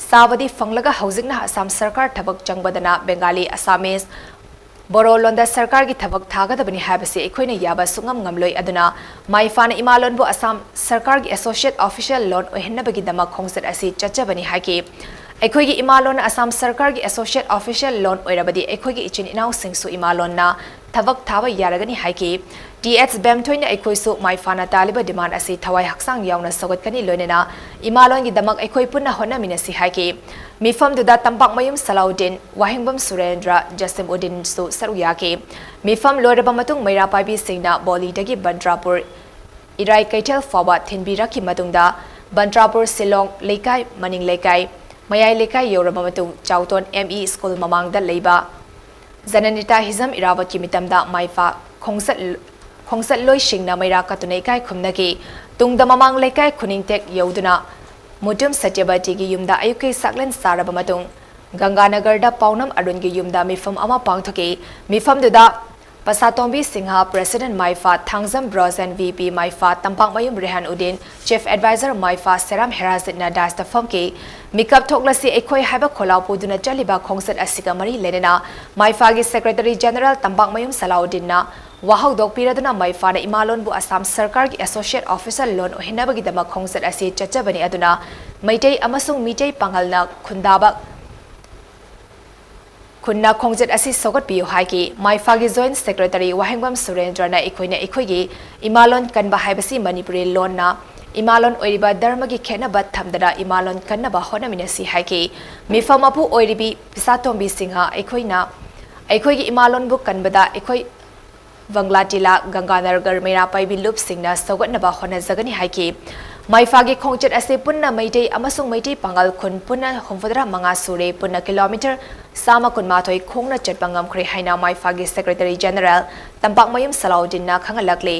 ꯆꯥꯕꯗꯤ ꯐꯪꯂꯒ ꯍꯧꯖꯤꯛꯅ ꯑꯁꯥꯝ ꯁꯔꯀꯥꯔ ꯊꯕꯛ ꯆꯪꯕꯗꯅ ꯕꯦꯡꯒꯥꯂꯤ, ꯑꯁꯥꯃꯤꯁ, ꯕꯣꯔꯣ ꯂꯣꯟꯗ ꯁꯔꯀꯥꯔꯒꯤ ꯊꯕꯛ ꯊꯥꯒꯗꯕꯅꯤ ꯍꯥꯏꯕꯁꯤ ꯑꯩꯈꯣꯏꯅ ꯌꯥꯕ ꯁꯨꯡꯉꯝ ꯉꯝꯂꯣꯏ꯫ ꯑꯗꯨꯅ ꯃꯥꯏꯐꯥꯅ ꯏꯃꯥ ꯂꯣꯟꯕꯨ ꯑꯁꯥꯝ ꯁꯔꯀꯥꯔꯒꯤ associate official ꯂꯣꯟ ꯑꯣꯏꯍꯟꯅꯕꯒꯤꯗꯃꯛ ꯈꯣꯡꯆꯠ ꯑꯁꯤ ꯆꯠꯆꯕꯅꯤ ꯍꯥꯏꯈꯤ꯫ ꯑꯩꯈꯣꯏꯒꯤ ꯏꯃꯥ ꯂꯣꯟ ꯑꯁꯥꯝ ꯁꯔꯀꯥꯔꯒꯤ associate official ꯂꯣꯟ ꯑꯣꯏꯔꯕꯗꯤ ꯑꯩꯈꯣꯏꯒꯤ ꯏꯆꯤꯟ ꯏꯅꯥꯎꯁꯤꯡꯁꯨ ꯏꯃꯥ ꯂꯣꯟꯅ ꯊꯕꯛ ꯊꯥꯕ ꯌꯥꯔꯒꯅꯤ ꯍꯥꯏꯈꯤ꯫ ꯇꯤ ꯑꯦꯁ ꯕꯦꯝꯊꯣꯏꯅ ꯑꯩꯈꯣꯏꯁꯨ ꯃꯥꯏꯐꯥꯅ ꯇꯥꯜꯂꯤꯕ demand ꯑꯁꯤ ꯊꯋꯥꯏ ꯍꯛꯆꯥꯡ ꯌꯥꯎꯅ ꯁꯧꯒꯠꯀꯅꯤ, ꯂꯣꯏꯅꯅ ꯏꯃꯥ ꯂꯣꯟꯒꯤꯗꯃꯛ ꯑꯩꯈꯣꯏ ꯄꯨꯟꯅ ꯍꯣꯠꯅꯃꯤꯟꯅꯁꯤ ꯍꯥꯏꯈꯤ꯫ ꯃꯤꯐꯝꯗꯨꯗ ꯇꯝꯄꯥꯛꯃꯌꯨꯝ ꯁꯂꯥꯎꯗꯤꯟ, ꯋꯥꯍꯦꯡꯕꯝ ꯁꯨꯔꯦꯟꯗ꯭ꯔ, ꯖꯁꯤꯝ ꯎꯗꯤꯟꯁꯨ ꯁꯔꯨꯛ ꯌꯥꯈꯤ꯫ ꯃꯤꯐꯝ ꯂꯣꯏꯔꯕ ꯃꯇꯨꯡ ꯃꯩꯔꯥ ꯄꯥꯏꯕꯤꯁꯤꯡꯅ ꯕꯣꯂꯤꯗꯒꯤ ꯕꯟꯇ꯭ꯔꯥꯄꯨꯔ ꯏꯔꯥꯏ ꯀꯩꯊꯦꯜ ꯐꯥꯎꯕ ꯊꯤꯟꯕꯤꯔꯛꯈꯤ꯫ ꯃꯇꯨꯡꯗ ꯕꯟꯇ꯭ꯔꯥꯄꯨꯔ ꯁꯤꯂꯣꯡ ꯂꯩꯀꯥꯏ, ꯃꯅꯤꯡ ꯂꯩꯀꯥꯏ, ꯃꯌꯥꯏ ꯂꯩꯀꯥꯏ ꯌꯧꯔꯕ ꯃꯇꯨꯡ ꯆꯥꯎꯇꯣꯟ ꯑꯦꯝ ꯏ ꯁ꯭ꯀꯨꯜ ꯃꯃꯥꯡꯗ ꯂꯩꯕ ꯖꯅꯅꯤꯇꯥ ꯍꯤꯖꯝ ꯏꯔꯥꯕꯠꯀꯤ ꯃꯤꯇꯝꯗ ꯃꯥꯏꯐꯥ ꯈꯣꯡꯆꯠ-, ꯈꯣꯡꯆꯠꯂꯣꯏꯁꯤꯡꯅ ꯃꯩꯔꯥ ꯀꯠꯇꯨꯅ ꯏꯀꯥꯏ ꯈꯨꯝꯅꯈꯤ꯫ ꯇꯨꯡꯗ ꯃꯃꯥꯡ ꯂꯩꯀꯥꯏ ꯈꯨꯅꯤꯡꯇꯦꯛ ꯌꯧꯗꯨꯅ ꯃꯨꯇꯨꯝ ꯁꯇ꯭ꯌꯕꯇꯤꯒꯤ ꯌꯨꯝꯗ ꯑꯌꯨꯛꯀꯤ ꯆꯥꯛꯂꯦꯟ ꯆꯥꯔꯕ ꯃꯇꯨꯡ ꯒꯪꯒꯥꯅꯒꯔꯗ ꯄꯥꯎꯅꯝ ꯑꯔꯨꯟꯒꯤ ꯌꯨꯝꯗ ꯃꯤꯐꯝ ꯑꯃ ꯄꯥꯡꯊꯣꯛꯈꯤ꯫ ꯃꯤꯐꯝꯗꯨꯗ ꯄꯁꯥꯇꯣꯝꯕꯤ Singh, President ꯃꯥꯏꯐꯥ, Thangjam Brojen, V P ꯃꯥꯏꯐꯥ, ꯇꯝꯄꯥꯛꯃꯌꯨꯝ ꯔꯦꯍꯥꯟ Uddin, Chief Advisor ꯃꯥꯏꯐꯥ, ꯁꯦꯔꯥꯝ ꯍꯦꯔꯥꯖꯤꯠꯅ dais ꯇ ꯐꯝꯈꯤ꯫ ꯃꯤꯀꯞ ꯊꯣꯛꯂꯁꯤ ꯑꯩꯈꯣꯏ ꯍꯥꯏꯕ ꯈꯣꯜꯂꯥꯎ ꯄꯨꯗꯨꯅ ꯆꯠꯂꯤꯕ ꯈꯣꯡꯆꯠ ꯑꯁꯤꯒ ꯃꯔꯤ ꯂꯩꯅꯅ ꯃꯥꯏꯐꯥꯒꯤ Secretary General ꯇꯝꯄꯥꯛꯃꯌꯨꯝ ꯁꯂꯥꯎꯗꯤꯟꯅ ꯋꯥꯍꯧꯗꯣꯛꯄꯤꯔꯗꯨꯅ ꯃꯥꯏꯐꯥꯅ ꯏꯃꯥꯂꯣꯟꯕꯨ ꯑꯁꯥꯝ ꯁꯔꯀꯥꯔꯒꯤ associate official ꯂꯣꯟ ꯑꯣꯏꯍꯟꯅꯕꯒꯤꯗꯃꯛ ꯈꯣꯡꯆꯠ ꯑꯁꯤ ꯆꯠꯆꯕꯅꯤ꯫ ꯑꯗꯨꯅ ꯃꯩꯇꯩ ꯑꯃꯁꯨꯡ ꯃꯤꯇꯩ ꯄꯥꯉꯜꯅ ꯈꯨꯟꯗꯥꯕ ꯈꯨꯟꯅ ꯈꯣꯡꯆꯠ ꯑꯁꯤ ꯁꯧꯒꯠꯄꯤꯌꯨ ꯍꯥꯏꯈꯤ꯫ ꯃꯥꯏꯐꯥꯒꯤ Joint Secretary ꯋꯥꯍꯦꯡꯕꯝ ꯁꯨꯔꯦꯟꯗ꯭ꯔꯅ ꯑꯩꯈꯣꯏꯅ ꯑꯩꯈꯣꯏꯒꯤ ꯏꯃꯥꯂꯣꯟ ꯀꯟꯕ ꯍꯥꯏꯕꯁꯤ ꯃꯅꯤꯄꯨꯔꯤ ꯂꯣꯟꯅ ꯏꯃꯥꯂꯣꯟ ꯑꯣꯏꯔꯤꯕ ꯙꯔꯃꯒꯤ ꯈꯦꯠꯅꯕ ꯊꯝꯗꯅ ꯏꯃꯥꯂꯣꯟ ꯀꯟꯅꯕ ꯍꯣꯠꯅꯃꯤꯟꯅꯁꯤ ꯍꯥꯏꯈꯤ꯫ ꯃꯤꯐꯝ ꯃꯄꯨ ꯑꯣꯏꯔꯤꯕꯤ ꯄꯤꯁꯥꯇꯣꯝꯕꯤ ꯁꯤꯡꯍ, ꯑꯩꯈꯣꯏꯅ ꯑꯩꯈꯣꯏꯒꯤ ꯏꯃꯥꯂꯣꯟꯕꯨ ꯀꯟꯕꯗ ꯑꯩꯈꯣꯏ ꯕꯪꯒ꯭ꯂꯥ ꯇꯤꯂꯥ, ꯒꯪꯒꯥꯅꯒꯔ ꯃꯩꯔꯥ ꯄꯥꯏꯕꯤ ꯂꯨꯞꯁꯤꯡꯅ ꯁꯧꯒꯠꯅꯕ ꯍꯣꯠꯅꯖꯒꯅꯤ ꯍꯥꯏꯈꯤ꯫ ꯃꯥꯏꯐꯥꯒꯤ ꯈꯣꯡꯆꯠ ꯑꯁꯤ ꯄꯨꯟꯅ ꯃꯩꯇꯩ ꯑꯃꯁꯨꯡ ꯃꯩꯇꯩ ꯄꯥꯉꯜ ꯈꯨꯟ ꯄꯨꯟꯅ ꯍꯨꯝꯐꯨꯇꯔꯥ ꯃꯉꯥ ꯁꯨꯔꯦ, ꯄꯨꯟꯅ kilometre ꯆꯥꯝꯃ ꯀꯨꯟꯃꯥꯊꯣꯏ ꯈꯣꯡꯅ ꯆꯠꯄ ꯉꯝꯈ꯭ꯔꯦ ꯍꯥꯏꯅ ꯃꯥꯏꯐꯥꯒꯤ Secretary General ꯇꯝꯄꯥꯛꯃꯌꯨꯝ ꯁꯂꯥꯎꯗꯤꯟꯅ ꯈꯪꯍꯜꯂꯛꯂꯤ꯫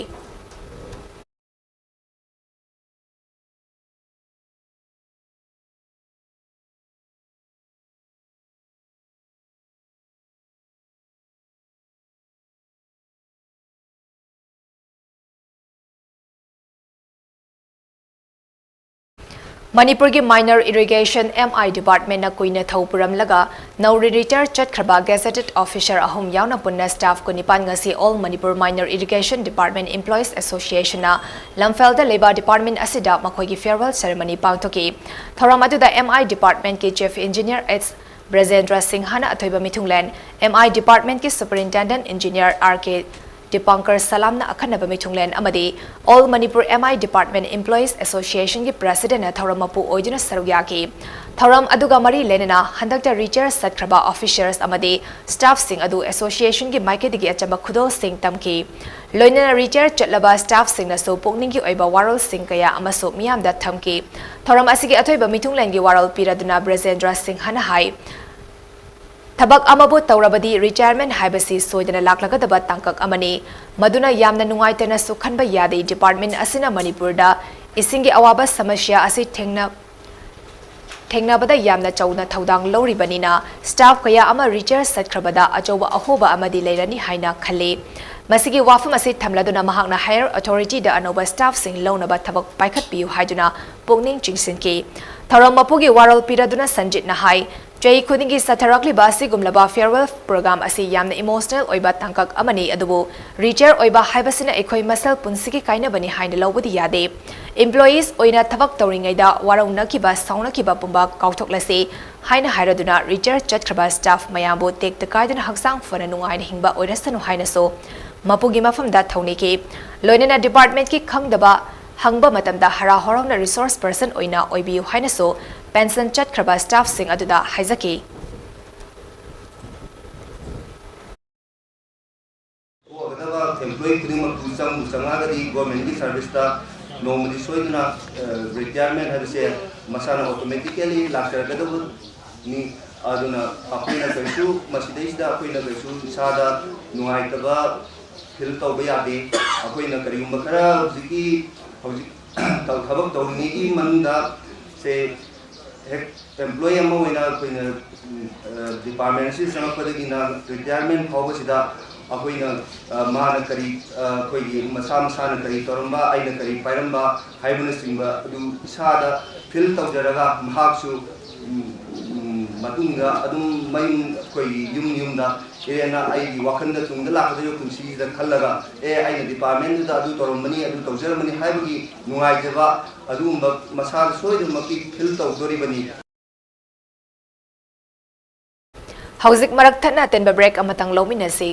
ꯃꯅꯤꯄꯨꯔꯒꯤ Minor Irrigation, M I Department ꯅ ꯀꯨꯏꯅ ꯊꯧ ꯄꯨꯔꯝꯂꯒ ꯅꯧꯔꯤ retire ꯆꯠꯈ꯭ꯔꯕ gazetted officer ꯑꯍꯨꯝ ꯌꯥꯎꯅ ꯄꯨꯟꯅ staff ꯀꯨꯟꯅꯤꯄꯥꯟ ꯉꯁꯤ All Manipur Minor Irrigation Department Employees Association ꯅ ꯂꯝꯐꯦꯜꯗ ꯂꯩꯕ department ꯑꯁꯤꯗ ꯃꯈꯣꯏꯒꯤ farewell ceremony ꯄꯥꯡꯊꯣꯛꯈꯤ꯫ ꯊꯧꯔꯝ ꯑꯗꯨꯗ M I Department ꯀꯤ Chief Engineer H ꯕ꯭ꯔꯖꯦꯟꯗ꯭ꯔ ꯁꯤꯡꯍꯅ ꯑꯊꯣꯏꯕ ꯃꯤꯊꯨꯡꯂꯦꯟ, M I Department ꯀꯤ Superintendent Engineer R K ꯗꯤꯄꯥꯡꯀꯔ ꯁꯂꯥꯝꯅ ꯑꯈꯟꯅꯕ ꯃꯤꯊꯨꯡꯂꯦꯟ ꯑꯃꯗꯤ All Manipur M I Department Employees Association ꯒꯤ President ꯅ ꯊꯧꯔꯝ ꯃꯄꯨ ꯑꯣꯏꯗꯨꯅ ꯁꯔꯨꯛ ꯌꯥꯈꯤ꯫ ꯊꯧꯔꯝ ꯑꯗꯨꯒ ꯃꯔꯤ ꯂꯩꯅꯅ ꯍꯟꯗꯛꯇ retire ꯆꯠꯈ꯭ꯔꯕ officers ꯑꯃꯗꯤ staff ꯁꯤꯡ ꯑꯗꯨ association ꯒꯤ ꯃꯥꯏꯀꯩꯗꯒꯤ ꯑꯆꯝꯕ ꯈꯨꯗꯣꯜꯁꯤꯡ ꯇꯝꯈꯤ꯫ ꯂꯣꯏꯅꯅ retire ꯆꯠꯂꯕ staff ꯁꯤꯡꯅꯁꯨ ꯄꯨꯛꯅꯤꯡꯒꯤ ꯑꯣꯏꯕ ꯋꯥꯔꯣꯜꯁꯤꯡ ꯀꯌꯥ ꯑꯃꯁꯨ ꯃꯤꯌꯥꯝꯗ ꯊꯝꯈꯤ꯫ ꯊꯧꯔꯝ ꯑꯁꯤꯒꯤ ꯑꯊꯣꯏꯕ ꯃꯤꯊꯨꯡꯂꯦꯟꯒꯤ ꯋꯥꯔꯣꯜ ꯄꯤꯔꯗꯨꯅ ꯕ꯭ꯔꯖꯦꯟꯗ꯭ꯔ ꯁꯤꯡꯍꯅ ꯍꯥꯏ, ꯊꯕꯛ ꯑꯃꯕꯨ ꯇꯧꯔꯕꯗꯤ retirement ꯍꯥꯏꯕꯁꯤ ꯁꯣꯏꯗꯅ ꯂꯥꯛꯂꯒꯗꯕ ꯇꯥꯡꯀꯛ ꯑꯃꯅꯤ꯫ ꯃꯗꯨꯅ ꯌꯥꯝꯅ ꯅꯨꯡꯉꯥꯏꯇꯅꯁꯨ ꯈꯟꯕ ꯌꯥꯗꯦ꯫ Department ꯑꯁꯤꯅ ꯃꯅꯤꯄꯨꯔꯗ ꯏꯁꯤꯡꯒꯤ ꯑꯋꯥꯕ ꯁꯃꯁ꯭ꯌꯥ ꯑꯁꯤ ꯊꯦꯡꯅ-, ꯊꯦꯡꯅꯕꯗ ꯌꯥꯝꯅ ꯆꯥꯎꯅ ꯊꯧꯗꯥꯡ ꯂꯧꯔꯤꯕꯅꯤꯅ, staff ꯀꯌꯥ ꯑꯃ retire ꯆꯠꯈ꯭ꯔꯕꯗ ꯑꯆꯧꯕ ꯑꯍꯣꯕ ꯑꯃꯗꯤ ꯂꯩꯔꯅꯤ ꯍꯥꯏꯅ ꯈꯜꯂꯤ꯫ ꯃꯁꯤꯒꯤ ꯋꯥꯐꯝ ꯑꯁꯤ ꯊꯝꯂꯗꯨꯅ ꯃꯍꯥꯛꯅ higher authority ꯗ ꯑꯅꯧꯕ staff ꯁꯤꯡ ꯂꯧꯅꯕ ꯊꯕꯛ ꯄꯥꯏꯈꯠꯄꯤꯌꯨ ꯍꯥꯏꯗꯨꯅ ꯄꯨꯛꯅꯤꯡ ꯆꯤꯡꯁꯤꯟꯈꯤ꯫ ꯊꯧꯔꯝ ꯃꯄꯨꯒꯤ ꯋꯥꯔꯣꯜ ꯄꯤꯔꯗꯨꯅ ꯁꯟꯖꯤꯠꯅ ꯍꯥꯏ, ꯆꯍꯤ ꯈꯨꯗꯤꯡꯒꯤ ꯆꯠꯊꯔꯛꯂꯤꯕ ꯑꯁꯤꯒꯨꯝꯂꯕ farewell program ꯑꯁꯤ ꯌꯥꯝꯅ emotional ꯑꯣꯏꯕ ꯇꯥꯡꯀꯛ ꯑꯃꯅꯤ, ꯑꯗꯨꯕꯨ retire ꯑꯣꯏꯕ ꯍꯥꯏꯕꯁꯤꯅ ꯑꯩꯈꯣꯏ ꯃꯁꯦꯜ ꯄꯨꯟꯁꯤꯒꯤ ꯀꯥꯏꯅꯕꯅꯤ ꯍꯥꯏꯅ ꯂꯧꯕꯗꯤ ꯌꯥꯗꯦ꯫ Employees ꯑꯣꯏꯅ ꯊꯕꯛ ꯇꯧꯔꯤꯉꯩꯗ ꯋꯥꯔꯧꯅꯈꯤꯕ, ꯁꯥꯎꯅꯈꯤꯕ ꯄꯨꯝꯕ ꯀꯥꯎꯊꯣꯛꯂꯁꯤ ꯍꯥꯏꯅ ꯍꯥꯏꯔꯗꯨꯅ retire ꯆꯠꯈ꯭ꯔꯕ staff ꯃꯌꯥꯝꯕꯨ ꯇꯦꯛꯇ ꯀꯥꯏꯗꯅ ꯍꯛꯆꯥꯡ ꯐꯅ ꯅꯨꯡꯉꯥꯏꯅ ꯍꯤꯡꯕ ꯑꯣꯏꯔꯁꯅꯨ ꯍꯥꯏꯅꯁꯨ ꯃꯄꯨꯒꯤ ꯃꯐꯝꯗ ꯊꯧꯅꯤꯈꯤ꯫ ꯂꯣꯏꯅꯅ department ꯀꯤ ꯈꯪꯗꯕ ꯍꯪꯕ ꯃꯇꯝꯗ ꯍꯔꯥꯎ ꯍꯔꯥꯎꯅ resource person ꯑꯣꯏꯅ ꯑꯣꯏꯕꯤꯌꯨ ꯍꯥꯏꯅꯁꯨ pension ꯆꯠꯈ꯭ꯔꯕ staff ꯁꯤꯡ ꯑꯗꯨꯗ ꯍꯥꯏꯖꯈꯤ꯫ ꯊꯣꯛꯑꯒꯗꯕ employee ꯈꯨꯗꯤꯡꯃꯛꯇꯨ ꯆꯪꯕꯨ ꯆꯪꯉꯛꯑꯒꯗꯤ government ꯀꯤ service ꯇ ꯅꯣꯡꯃꯗꯤ ꯁꯣꯏꯗꯅ, ꯑ, retirement ꯍꯥꯏꯕꯁꯦ ꯃꯁꯥꯅ automatically ꯂꯥꯛꯆꯔꯛꯀꯗꯕꯅꯤ꯫ ꯑꯗꯨꯅ ꯑꯩꯈꯣꯏꯅ ꯀꯩꯁꯨ ꯃꯁꯤꯗꯩꯁꯤꯗ ꯑꯩꯈꯣꯏꯅ ꯀꯩꯁꯨ ꯏꯁꯥꯗ ꯅꯨꯡꯉꯥꯏꯇꯕ feel ꯇꯧꯕ ꯌꯥꯗꯦ꯫ ꯑꯩꯈꯣꯏꯅ ꯀꯔꯤꯒꯨꯝꯕ ꯈꯔ ꯍꯧꯖꯤꯛꯀꯤ, ꯍꯧꯖꯤꯛ ꯊꯕꯛ ꯇꯧꯔꯤꯉꯩꯒꯤ ꯃꯅꯨꯡꯗ ꯁꯦ ꯍꯦꯛ employee ꯑꯃ ꯑꯣꯏꯅ ꯑꯩꯈꯣꯏꯅ, ꯑ, department ꯑꯁꯤ ꯆꯪꯉꯛꯄꯗꯒꯤꯅ retirement ꯐꯥꯎꯕꯁꯤꯗ ꯑꯩꯈꯣꯏꯅ, ꯑ, ꯃꯥꯅ ꯀꯔꯤ, ꯑ, ꯑꯩꯈꯣꯏꯒꯤ ꯃꯁꯥ ꯃꯁꯥꯅ ꯀꯔꯤ ꯇꯧꯔꯝꯕ, ꯑꯩꯅ ꯀꯔꯤ ꯄꯥꯏꯔꯝꯕ ꯍꯥꯏꯕꯅꯆꯤꯡꯕ ꯑꯗꯨ ꯏꯁꯥꯗ feel ꯇꯧꯖꯔꯒ, ꯃꯍꯥꯛꯁꯨ, ꯎꯝ, ꯎꯝ, ꯃꯇꯨꯡꯗ ꯑꯗꯨꯝ ꯃꯌꯨꯝ, ꯑꯩꯈꯣꯏꯒꯤ ꯌꯨꯝ ꯌꯨꯝꯗ ꯏꯔꯦꯟꯅ ꯑꯩꯒꯤ ꯋꯥꯈꯜꯗ ꯇꯨꯡꯗ ꯂꯥꯛꯀꯗꯧꯔꯤꯕ ꯄꯨꯟꯁꯤꯁꯤꯗ ꯈꯜꯂꯒ, "ꯑꯦ, ꯑꯩꯅ department-ꯗꯨꯗ ꯑꯗꯨ ꯇꯧꯔꯝꯕꯅꯤ, ꯑꯗꯨ ꯇꯧꯖꯔꯝꯕꯅꯤ" ꯍꯥꯏꯕꯒꯤ ꯅꯨꯡꯉꯥꯏꯖꯕ ꯑꯗꯨꯒꯨꯝꯕ ꯃꯁꯥꯗ ꯁꯣꯏꯗꯅꯃꯛꯀꯤ feel ꯇꯧꯗꯣꯔꯤꯕꯅꯤ꯫ ꯍꯧꯖꯤꯛ ꯃꯔꯛ ꯊꯠꯅ ꯑꯇꯦꯟꯕ break ꯑꯃꯇꯪ ꯂꯧꯃꯤꯟꯅꯁꯤ꯫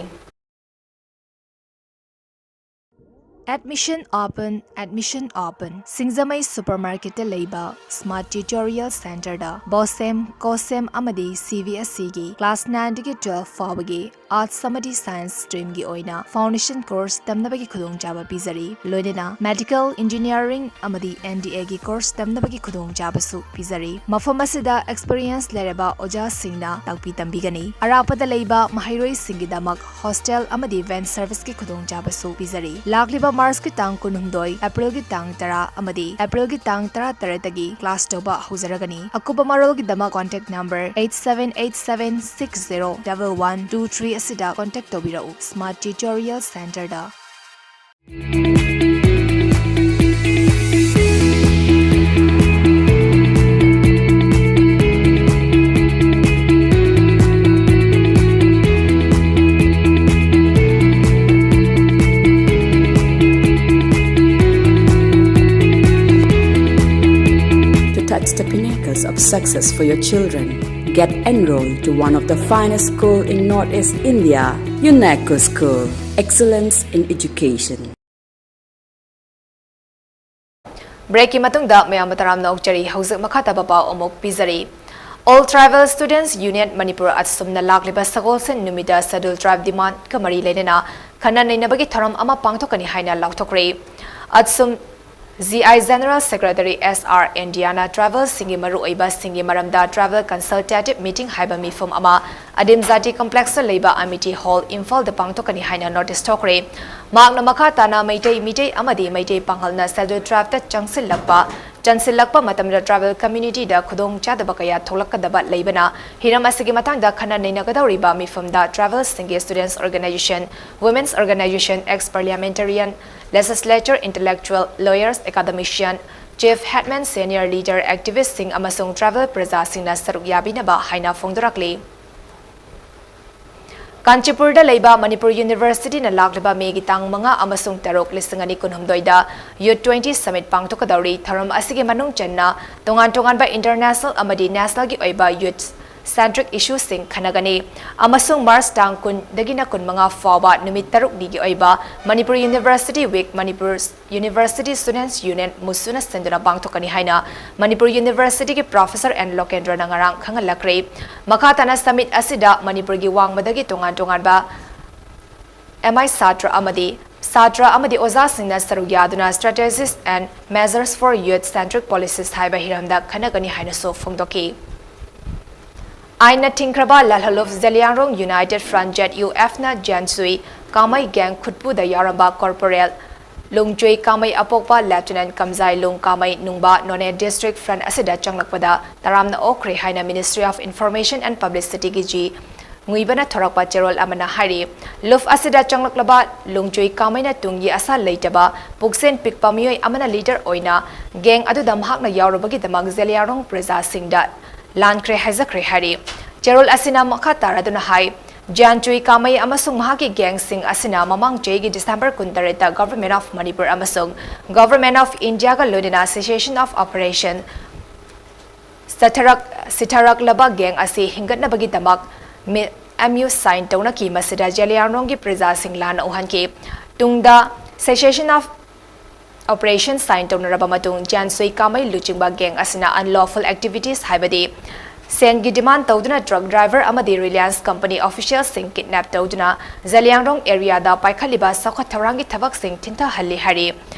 Admission open, admission open꯫ ꯁꯤꯡꯖꯃꯩ supermarket-ꯇ ꯂꯩꯕ Smart Tutorial Center-ꯗ BOSEM, COSEM ꯑꯃꯗꯤ CBSE-ꯒꯤ class nine-ꯗꯒꯤ twelve ꯐꯥꯎꯕꯒꯤ Arts ꯑꯃꯗꯤ Science stream-ꯒꯤ ꯑꯣꯏꯅ foundation course ꯇꯝꯅꯕꯒꯤ ꯈꯨꯗꯣꯡꯆꯥꯕ ꯄꯤꯖꯔꯤ꯫ ꯂꯣꯏꯅꯅ Medical, Engineering ꯑꯃꯗꯤ NDA-ꯒꯤ course ꯇꯝꯅꯕꯒꯤ ꯈꯨꯗꯣꯡꯆꯥꯕꯁꯨ ꯄꯤꯖꯔꯤ꯫ ꯃꯐꯝ ꯑꯁꯤꯗ experience ꯂꯩꯔꯕ ꯑꯣꯖꯥꯁꯤꯡꯅ ꯇꯥꯛꯄꯤ ꯇꯝꯕꯤꯒꯅꯤ꯫ ꯑꯔꯥꯞꯄꯗ ꯂꯩꯕ ꯃꯍꯩꯔꯣꯏꯁꯤꯡꯒꯤꯗꯃꯛ hostel ꯑꯃꯗꯤ van service-ꯀꯤ ꯈꯨꯗꯣꯡꯆꯥꯕꯁꯨ ꯄꯤꯖꯔꯤ꯫ ꯂꯥꯛꯂꯤꯕ March-ꯀꯤ ꯇꯥꯡ ꯀꯨꯟꯍꯨꯝꯗꯣꯏ, April-ꯒꯤ ꯇꯥꯡ ꯇꯔꯥ ꯑꯃꯗꯤ April-ꯒꯤ ꯇꯥꯡ ꯇꯔꯥꯇꯔꯦꯠꯇꯒꯤ class ꯇꯧꯕ ꯍꯧꯖꯔꯒꯅꯤ꯫ ꯑꯀꯨꯞꯄ ꯃꯔꯣꯜꯒꯤꯗꯃꯛ contact number eight seven eight seven six zero double one two three ꯑꯁꯤꯗ contact ꯇꯧꯕꯤꯔꯛꯎ꯫ Smart Tutorial Center-ꯗ꯫ To touch the pinnacles of success for your children, get enrolled to one of the finest school in Northeast India, UNESCO School, Excellence in Education. Break-ꯀꯤ ꯃꯇꯨꯡꯗ ꯃꯌꯥꯝꯕꯨ ꯇꯔꯥꯝꯅ ꯑꯣꯛꯆꯔꯤ꯫ ꯍꯧꯖꯤꯛ ꯃꯈꯥ ꯇꯥꯕ ꯄꯥꯎ ꯑꯃꯨꯛ ꯄꯤꯖꯔꯤ꯫ All Tribal Students Union Manipur, ꯑꯠꯁꯨꯝꯅ ꯂꯥꯛꯂꯤꯕ ꯁꯒꯣꯜꯁꯦꯟ ꯅꯨꯃꯤꯠꯇ Scheduled Tribe demand-ꯀ ꯃꯔꯤ ꯂꯩꯅꯅ ꯈꯟꯅ ꯅꯩꯅꯕꯒꯤ ꯊꯧꯔꯝ ꯑꯃ ꯄꯥꯡꯊꯣꯛꯀꯅꯤ ꯍꯥꯏꯅ ꯂꯥꯎꯊꯣꯛꯈ꯭ꯔꯦ꯫ ꯑꯠꯁꯨꯝ, ꯖꯤ ꯑꯥꯏ General Secretary ꯑꯦꯁ ꯑꯥꯔ ꯏꯟꯗꯤꯌꯥꯅ tribal-ꯁꯤꯡꯒꯤ ꯃꯔꯨꯑꯣꯏꯕꯁꯤꯡꯒꯤ ꯃꯔꯝꯗ Tribal Consultative Meeting ꯍꯥꯏꯕ ꯃꯤꯐꯝ ꯑꯃ ꯑꯗꯤꯝ ꯖꯥꯇꯤ complex-ꯇ ꯂꯩꯕ Amity Hall, ꯏꯝꯐꯥꯜꯗ ꯄꯥꯡꯊꯣꯛꯀꯅꯤ ꯍꯥꯏꯅ notice ꯊꯣꯛꯈ꯭ꯔꯦ꯫ ꯃꯍꯥꯛꯅ ꯃꯈꯥ ꯇꯥꯅ ꯃꯩꯇꯩ ꯃꯤꯇꯩ ꯑꯃꯗꯤ ꯃꯩꯇꯩ ꯄꯥꯉꯜꯅ Scheduled Tribe-ꯇ ꯆꯪꯁꯤꯜꯂꯛꯄ ꯆꯟꯁꯤꯜꯂꯛꯄ ꯃꯇꯝꯗ tribal communityꯗ ꯈꯨꯗꯣꯡ ꯆꯥꯗꯕ ꯀꯌꯥ ꯊꯣꯛꯂꯛꯀꯗꯕ ꯂꯩꯕꯅ, ꯍꯤꯔꯝ ꯑꯁꯤꯒꯤ ꯃꯇꯥꯡꯗ ꯈꯟꯅ ꯅꯩꯅꯒꯗꯧꯔꯤꯕ ꯃꯤꯐꯝꯗ tribalꯁꯤꯡꯒꯤ students organization, women's organization, ex-parliamentarian, legislature, intellectual, lawyers, academician, chief headman, senior leader, activistꯁꯤꯡ ꯑꯃꯁꯨꯡ tribal ꯄ꯭ꯔꯖꯥꯁꯤꯡꯅ ꯁꯔꯨꯛ ꯌꯥꯕꯤꯅꯕ ꯍꯥꯏꯅ ꯐꯣꯡꯗꯣꯔꯛꯂꯤ꯫ ꯀꯥꯟꯆꯤꯄꯨꯔꯗ ꯂꯩꯕ ꯃꯅꯤꯄꯨꯔ Universityꯅ ꯂꯥꯛꯂꯤꯕ ꯃꯦꯒꯤ ꯇꯥꯡ ꯃꯉꯥ ꯑꯃꯁꯨꯡ ꯇꯔꯨꯛ, ꯂꯤꯁꯤꯡ ꯑꯅꯤ ꯀꯨꯟꯍꯨꯝꯗꯣꯏꯗ Youth twenty Summit ꯄꯥꯡꯊꯣꯛꯀꯗꯧꯔꯤ꯫ ꯊꯧꯔꯝ ꯑꯁꯤꯒꯤ ꯃꯅꯨꯡ ꯆꯟꯅ ꯇꯣꯉꯥꯟ ꯇꯣꯉꯥꯟꯕ international ꯑꯃꯗꯤ nationalꯒꯤ ꯑꯣꯏꯕ youth centric issueꯁꯤꯡ ꯈꯟꯅꯒꯅꯤ ꯑꯃꯁꯨꯡ March ꯇꯥꯡ ꯀꯨꯟꯗꯒꯤꯅ ꯀꯨꯟꯃꯉꯥ ꯐꯥꯎꯕ ꯅꯨꯃꯤꯠ ꯇꯔꯨꯛꯅꯤꯒꯤ ꯑꯣꯏꯕ Manipur University Week, Manipur University Students Union, MUSUꯅ ꯁꯤꯟꯗꯨꯅ ꯄꯥꯡꯊꯣꯛꯀꯅꯤ ꯍꯥꯏꯅ ꯃꯅꯤꯄꯨꯔ Universityꯒꯤ Professor N ꯂꯣꯀꯦꯟꯗ꯭ꯔꯅ ꯉꯔꯥꯡ ꯈꯪꯍꯜꯂꯛꯈ꯭ꯔꯦ꯫ ꯃꯈꯥ ꯇꯥꯅ summit ꯑꯁꯤꯗ ꯃꯅꯤꯄꯨꯔꯒꯤ ꯋꯥꯡꯃꯗꯒꯤ ꯇꯣꯉꯥꯟ ꯇꯣꯉꯥꯟꯕ M I ꯁꯥꯇ꯭ꯔ ꯑꯃꯗꯤ ꯁꯥꯇ꯭ꯔ ꯑꯃꯗꯤ ꯑꯣꯖꯥꯁꯤꯡꯅ ꯁꯔꯨꯛ ꯌꯥꯗꯨꯅ Strategies and Measures for Youth Centric Policies ꯍꯥꯏꯕ ꯍꯤꯔꯝꯗ ꯈꯟꯅꯒꯅꯤ ꯍꯥꯏꯅꯁꯨ ꯐꯣꯡꯗꯣꯛꯈꯤ꯫ ꯑꯥꯏꯟꯅ ꯊꯤꯡꯈ꯭ꯔꯕ ꯂꯥꯜꯍꯧꯂꯨꯞ Zeliangrong United Front, Z U Fꯅ ꯖ꯭ꯌꯥꯟꯁꯨꯏ ꯀꯥꯃꯩ gang ꯈꯨꯠꯄꯨꯗ ꯌꯥꯎꯔꯝꯕ Corporal ꯂꯨꯡꯆꯨꯏ ꯀꯥꯃꯩ ꯑꯄꯣꯛꯄ Lieutenant ꯀꯝꯖꯥꯏ ꯂꯨꯡ ꯀꯥꯃꯩ ꯅꯨꯡꯕ Noney District Front ꯑꯁꯤꯗ ꯆꯪꯂꯛꯄꯗ ꯇꯔꯥꯝꯅ ꯑꯣꯛꯈ꯭ꯔꯦ ꯍꯥꯏꯅ Ministry of Information and Publicityꯒꯤ ꯖꯤ ꯉꯨꯏꯕꯅ ꯊꯣꯔꯛꯄ ꯆꯦꯔꯣꯜ ꯑꯃꯅ ꯍꯥꯏꯔꯤ꯫ ꯂꯨꯞ ꯑꯁꯤꯗ ꯆꯪꯂꯛꯂꯕ ꯂꯨꯡꯆꯨꯏ ꯀꯥꯃꯩꯅ ꯇꯨꯡꯒꯤ ꯑꯁꯥ ꯂꯩꯇꯕ, ꯄꯨꯛꯁꯦꯟ ꯄꯤꯛꯄ ꯃꯤꯑꯣꯏ ꯑꯃꯅ leader ꯑꯣꯏꯅ gang ꯑꯗꯨꯗ ꯃꯍꯥꯛꯅ ꯌꯥꯎꯔꯨꯕꯒꯤꯗꯃꯛ ꯖꯦꯂꯤꯌꯥꯡꯔꯣꯡ ꯄ꯭ꯔꯖꯥꯁꯤꯡꯗ ꯂꯥꯟꯈ꯭ꯔꯦ ꯍꯥꯏꯖꯈ꯭ꯔꯦ ꯍꯥꯏꯔꯤ꯫ ꯆꯦꯔꯣꯜ ꯑꯁꯤꯅ ꯃꯈꯥ ꯇꯥꯔꯗꯨꯅ ꯍꯥꯏ, ꯖ꯭ꯌꯥꯟꯆꯨꯏ ꯀꯥꯃꯩ ꯑꯃꯁꯨꯡ ꯃꯍꯥꯛꯀꯤ gangꯁꯤꯡ ꯑꯁꯤꯅ ꯃꯃꯥꯡ ꯆꯍꯤꯒꯤ December ꯀꯨꯟꯇꯔꯦꯠꯇ Government of Manipur ꯑꯃꯁꯨꯡ Government of Indiaꯒ ꯂꯣꯏꯅꯅ cessation of operation ꯆꯠꯊꯔꯛ-, ꯁꯤꯊꯔꯛꯂꯕ gang ꯑꯁꯤ ꯍꯤꯡꯒꯠꯅꯕꯒꯤꯗꯃꯛ ꯃꯤ-, M U sign ꯇꯧꯅꯈꯤ꯫ ꯃꯁꯤꯗ ꯖꯦꯂꯤꯌꯥꯡꯔꯣꯡꯒꯤ ꯄ꯭ꯔꯖꯥꯁꯤꯡ ꯂꯥꯟꯅ ꯎꯍꯟꯈꯤ꯫ ꯇꯨꯡꯗ cessation of operation sign ꯇꯧꯅꯔꯕ ꯃꯇꯨꯡ, ꯖ꯭ꯌꯥꯟꯁꯨꯏ ꯀꯥꯃꯩ ꯂꯨꯆꯤꯡꯕ gang ꯑꯁꯤꯅ unlawful activities ꯍꯥꯏꯕꯗꯤ ꯁꯦꯟꯒꯤ demand ꯇꯧꯗꯨꯅ truck driver ꯑꯃꯗꯤ Reliance company officialꯁꯤꯡ kidnap ꯇꯧꯗꯨꯅ ꯖꯦꯂꯤꯌꯥꯡꯔꯣꯡ areaꯗ ꯄꯥꯏꯈꯠꯂꯤꯕ ꯆꯥꯎꯈꯠ ꯊꯧꯔꯥꯡꯒꯤ ꯊꯕꯛꯁꯤꯡ ꯊꯤꯟꯊꯍꯜꯂꯤ ꯍꯥꯏꯔꯤ꯫